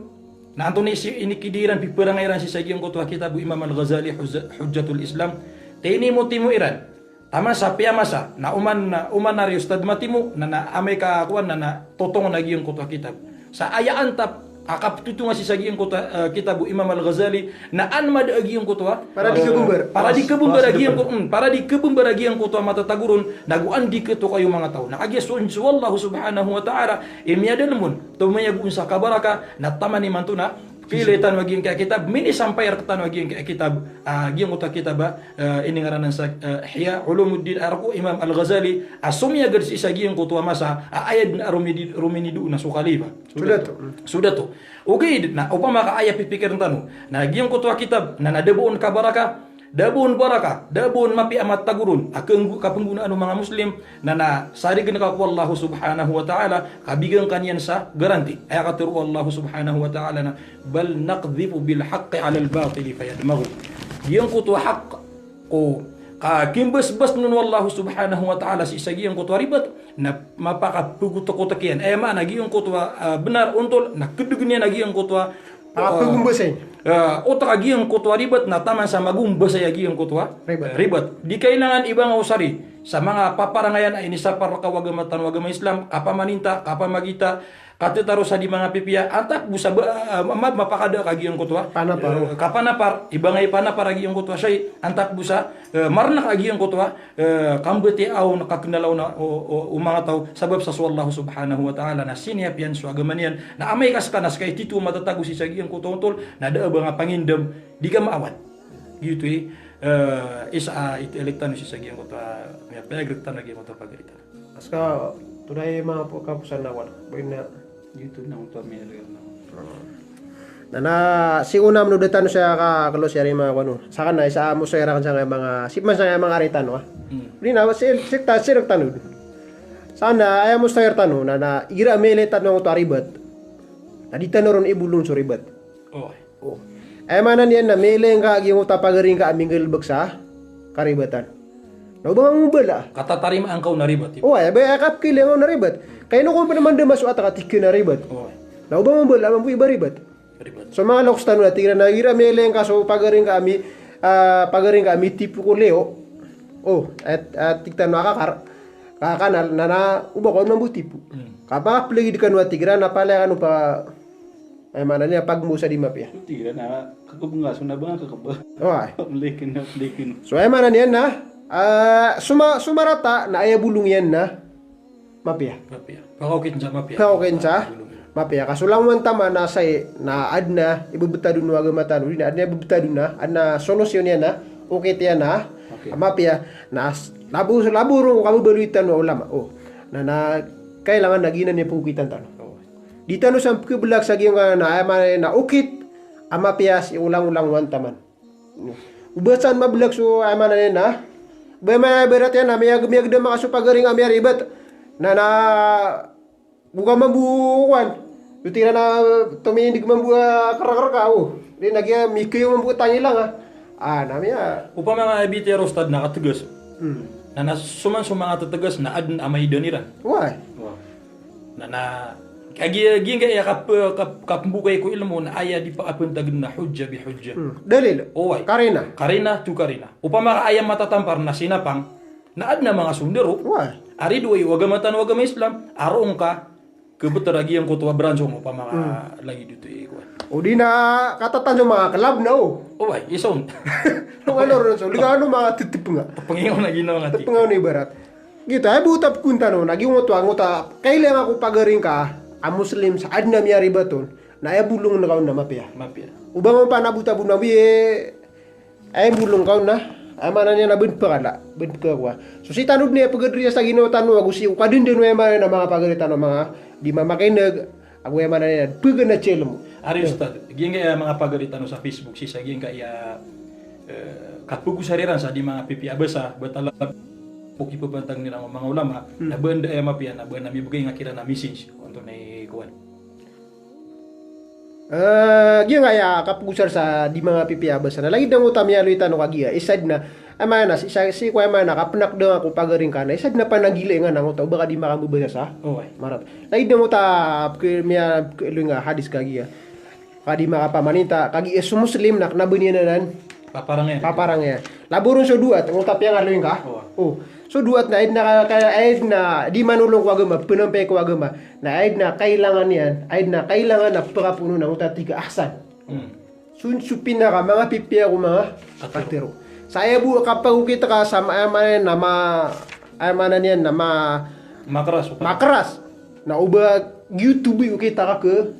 Na antonaa i si-, inikidi iran, piparangay iran sii sa giyangkoto a kitab o Imam Al-Ghazali, Hujja-, Hujjatul Islam. Tinimotimo iran. Taman sa piyamasa, na oman, oman ari Ustadh matimo, na, na amay ka kowan, na, na totongon a giyangkoto a kitab. Sa aya antap, a kaptotonga sii sa giyangkoto a, eh, kitab o Imam Al-Ghazali, na an mada a giyangkoto a, para di kabembar. Para di kabembar a giyangko-, hmm, para di kabembar a giyangkoto a matatago ron, na go an di katokayo manga taw. Na kagiya so, so Allah subhanahu wa ta'ala i miyadalem on, tomayag on sa kabaraka, na taman imanto na kailay tano a giyangkaya kitab, minisampay rektano a giyangkaya kitab, ah, giyangkoto a kitab a, eh, iningaranan sa, eh, Ihya Ulumuddin, a rk o Imam Al-Ghazali, a somiyagad sii sa giyangkoto a masa a aya den a romidi-, rominido on a so khalifa. So dato. So dato. Ogaid na opama ka aya pipikiren tano na giyangkoto a kitab na, na da ba on kabaraka, da ba on baraka, da ba on mapiya a matatago ron a keng-, kapenggonaan o manga Muslim, na, na sarigen ka ko Allah subhanahu wa ta'ala, ka bigan ka niyan sa garanti. Aya katero o Allah subhanahu wa ta'ala na, "Bal naqdhifu bil haqqi 'alal batili fayadmaghu." Giyangkoto a haq ko kakimbasbas on o Allah subhanahu wa ta'ala sii sa giyangkoto a ribat, na mapakapegotekotek iyan. Aya maana giyangkoto a, ah, benar, ontol, na kedegen iyan a giyangkoto a, ah, pegombasay. Ah, otak a giyangkoto a ribat, na taman sa magombasay a giyangkoto a ribat. Ribat. Di kailangan ibangaw sari sa manga paparangayan a inisapar reka o agama tano a agama Islam, kapamaninta, kapamagita, katetaro sa di manga pipiya, antaa bo sa ba, ah, ma-, mapakada ka giyangkoto a, panapar, eh, kapanapar, ibangay panapar a giyangkoto a shay, antaa bo sa, eh, marna ka giyangkoto a, eh, kambatiya on, kakenala on o, o, o manga taw, sabap sa so Allah subhanahu wa ta'ala na siniyapiyan so agama niyan, na amay ka seka na seka i tito matatago sii sa giyangkoto a ontol, na da a ba nga pangindem, di ka maawat. Giyoto i, eh, isa a ito elek tano sii sa giyangkoto a, miyapayagrek tano a giyangkoto a pagari tano. Aska, today manga po-, kaposan na wala. Boy na. Giyoto na oto a miyalo na. Na, na, si ona mano da tano sa ka-, kalo siya ri manga kono. Saken na isa a mostahil aken sangkaya manga, sii man sangkaya manga ari tano, ah. Hmm. Di na, si, si ta-, sii rektano. Saken na, aya mostahil tano, na, na, igira a miyailay tano angkoto a ribat. Na di tano ron ibolong so ribat. Oh. Oh. Aya maana niyan na miyailay ngka a giyangkoto a pagari ngka a minggalebek sa karibatan. Na o ba nga mobala. Katatarimaan ka on a ribat, ibo. Oway, ba aya kapekilay nga on a ribat. Ka ino ko pn mandama so atak a tig ka na ribat. Oway. Na o ba nga mobala, mambo i ba ribat. Ribat. So manga loks tano na tig iran na igira miyailay ngka so pagari ngka a mi-, ah, pagari ngka a mitipo ko liyo. Oh, at, at tig tano a kakar. Ka kanal, na, na, o ba kon mambo tipo. Hmm. Ka pakaplagid kano a tig iran, na palaya kano pa Aya maana niyan, pagmbo sa di mapiya. Tig iran a kakeb nga so na ba nga kakeb. Oway. Mlikin na, mlikin. So aya maana niyan na, ah, soma-, somarata na aya bolong iyan na mapiya. Mapiya. Pakaokit sa mapiya. Pakaokit sa mapiya. Ka so langowan taman na say na adn a ibebetad on o agama tano, di na adn a ibebetad on na, adn a solusyon iyan na okit iyan na mapiya. Na s-, labo, labo ron ko kababaloy tano a ulama. O. Na, na kailangan na giyanan i pokitan tano. Di tano san pkhablak sa giyangkanan a aya maana niyan na okit a mapiya sii ko langowan taman. O ba san mablak so aya maana niyan na, ba aya maana ibarat iyan na miyag-, miyagdam ka so pagari nga miyaribat. Na, na, go ka mambo kowan. Tig iran a tomiindig mambo a kerka-kerka, o. Di na giya mikayo mambo tangila nga. Ah, na miya. Opama nga a bitiyaro, Ustad, na kategas. Hmm. Na, na so man so manga tetegas na adn a maidan iran. Why? Na, na, kagiya, giya ngka aya kap-, kap-, kapmbokay ko ilmo na aya di pakapantagn na hujja bi hujja. Hmm. Dalil. Oway. Karina. Karina to karina. Opama ka aya matatampar na sinapang, na adn a manga sondaro. Oway. A ridoay o agama tano a agama Islam, a roo ngka khabtr a giyangkoto a branch on, opama ka lagid oto i kowan. O di na katatanto manga klab na, o. Oway, isa on. Ano, ano, so, di ka ano manga tetep nga. Tepengaw na ginawa nga ti. Tepengaw na ibarat. Giyoto, aya bo ta pkhaontano, na giyoto, angkoto a kailay nga ko pagari ngka a Muslim sa adn a miyaribat on, na aya bolong ngka on na mapiya. Mapiya. O ba nga pn a bo ta bo na bi, eh, aya bolong ngka on na, aya maana niyan na ba ngka pkala, ba ngka pkakowa. So sii tano dn aya pkadriya sa ginawa tano ago sii ko kadndn o aya maana niyan a manga pagari tano a manga di mamakineg, ago aya maana niyan na pkhaganad sa ilmo. Ari, Ustad, giyangkaya manga pagari tano sa Facebook, sii sa giyangkaya, eh, kapagosar iran sa di manga pipiya a basa, ba talaga o kipapantag iran o manga ulama, na ba anda aya mapiya, na ba anda mibgay nga kiran a message, onto na i kowan. Eh, giyangkaya kapagosar sa di manga pipiya a basa na lagid angkoto a miyaaloy tano kagiya, isa dn a, aya maana, sii sa, sii ko aya maana, kapnakda nga ko pagari ngka na isa dn a pananggilai nga na angkoto a ba ka di makambabasa sa. Oway. Marat. Lagid angkoto a pk-, miya-, pkhaaloy nga hadis kagiya. Ka di makapamaninta, kagiya so Muslim na kna ba niyan anan paparangayan. Paparangayan. Labo ron so dowa, angkoto a piyangaaloy ngka. Oway. O. So dowat na aya dn a ka-, ka-, aya dn a di manolong ko agama, pnampay ko agama. Na aya dn a kailangan iyan, aya dn a kailangan a pkapoon on angkoto a tig a ahsan. Hmm. So, so pinaka manga pipiya ko manga katharo. Katharo. Sa aya bo kapagokit ka sa ma-, aya maana niyan na ma-, aya maana niyan na ma-, makras, okay, makras. Na o ba giyoto bo i okit a kaka.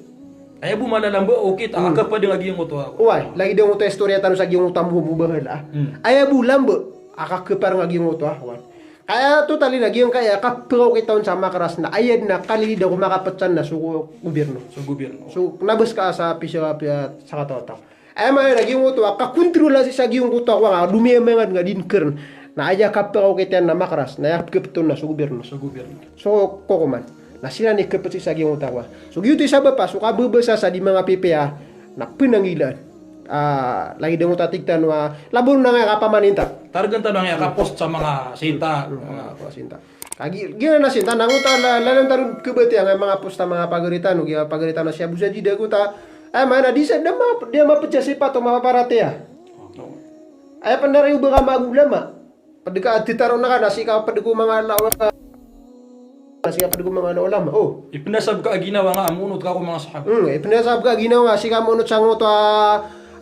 Aya bo mala lamba okit a, hmm, kaka pd nga giyangkoto a. Oway, lagid angkoto a istorya tano sa giyangkoto a mobobahal a. Hmm. Aya bo lamba a kaka pd nga giyangkoto a, oway. Ka aya totally na giyangkaya kapkaokita on sa makras na aya dn a kalilid ko makapetsan na so gobyerno. So gobyerno. So, kna ba ska sa pisa, pisa sakataw-taw. Aya maana na giyangkoto a kakontrola sii sa giyangkoto a kowan a domiyamangan nga di dn krn. Na aya kapkaokita iyan na makras, na aya kapet on na so gobyerno. So gobyerno. So kokoman. Na siran i kapet sii sa giyangkoto a kowan. So giyoto i sabap a so kababasa sa di manga pipiya na pnanggilaan. Ah, lagid angkoto a tig tano a, labo ron angkaya kapamaninta. Targan tano angkaya kapost sa manga sinta. Hmm, manga sinta. Kagiya, giyanan a sinta, na angkoto a la-, lalan tano kabatiya angkaya manga post a manga pagari tano, giya pagari tano si Abu Sajid a gota. Aya maana di sa, da ma-, di mapedsa sipat o mapaparatiyaya. Aya pn a riyo ba ka manga ulama. Pd ka a titaroon ka na sii ka pd ko manga la-, na sii ka pd ko manga ulama. Oh. Ipnasab ka a ginawa nga a monot ka ko manga sahaba. Hmm, ipnasab ka a ginawa nga sii ka monot sangkoto a,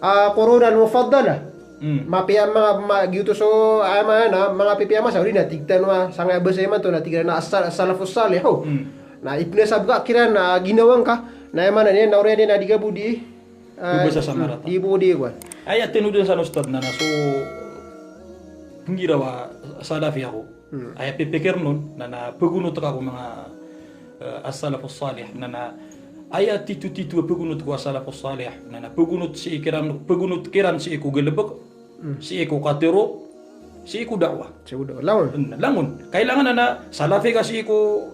a, qurun al-mufaddala. Hmm. Mapiya manga, ma-, giyoto so, aya maana, manga pipiya a masa, odi na tig tano a, sangkaya basa imanto na tig iran a as-, as-salafus salih, oh. Hmm. Na ipnasab ka kiran a ginawa ngka, na aya maana niyan na oriyan iyan a di ka bo di, ah, di bo di kowan. Aya tinodan san Ustadh na, na so pnggiraw a salafi ako. Hmm. Aya pipikir on, na, na pagonot ka ko manga, eh, as-salafus salih, na, na aya titotito a pagonot ko as-salafus salih, na, na pagonot sii kiran, pagonot kiran sii ko galbk, hmm, sii ko katharo, sii ko da'wah. Sii ko da'wah. Langon. Hmm, langon. Kailangan na, na salafi ka sii ko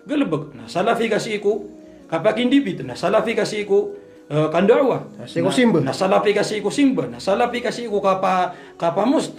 galbk, na salafi ka sii ko kapakindibit, na salafi ka sii ko, eh, kanda'wah. Na sii ko simba. Na, na salafi ka sii ko simba, na salafi ka sii ko kapa-, kapamost.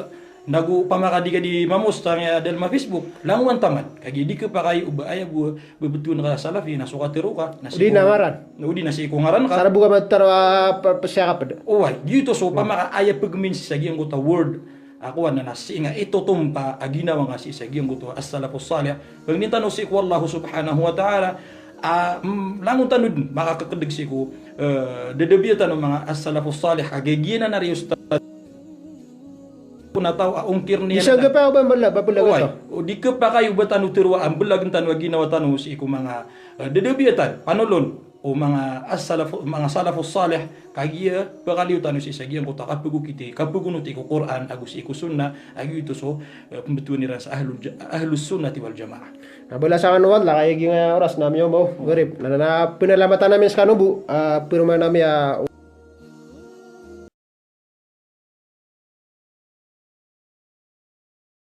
Nago opama ka di ka di mamost angkaya dalm a Facebook, langowan taman. Kagiya di khapakay o ba aya bo, ba bthowan ka a salafi, na so katharo ka, na sii ko ngaran. Odi na ngaran. Na odi na sii ko ngaran ka. Sa bo ka mataro a pa-, pasiyakap da. Oway, giyoto so, hmm, opama ka aya pagmin sii sa giyangkoto a word. Ako anan a sii nga itotompa a ginawa nga sii sa giyangkoto a as-salafus salih. Pangnin tano sii ko Allah subhanahu wa ta'ala, a, mm, langon tano dn makakakdg sii ko, eh, dadabiya tano manga as-salafus salih, a giyanan a riyo ustadh. Ko na taw a ongkir niyan. Di sa gapa ba mbala, ba mbala. Oway, gapa. O di khapakay o ba tano tharoa a mblagn tano a ginawa tano sii ko manga, eh, dadabiya tano. Panolon o manga as-salaf, manga salafus salih, kagiya pakaliyo tano sii sa giyangkoto a kapagokiti, kapagonoti ko Qur'an ago sii ko sunnah, a giyoto so, eh, pmbtowan iran sa ahlul ja-, ahlus sunnati wal jamaah. Na balasan kano o Allah, kagiya giya oras na miyaoma o maghrib. Na, na, na, pnalamatan ami skano bo, ah, pharoman ami a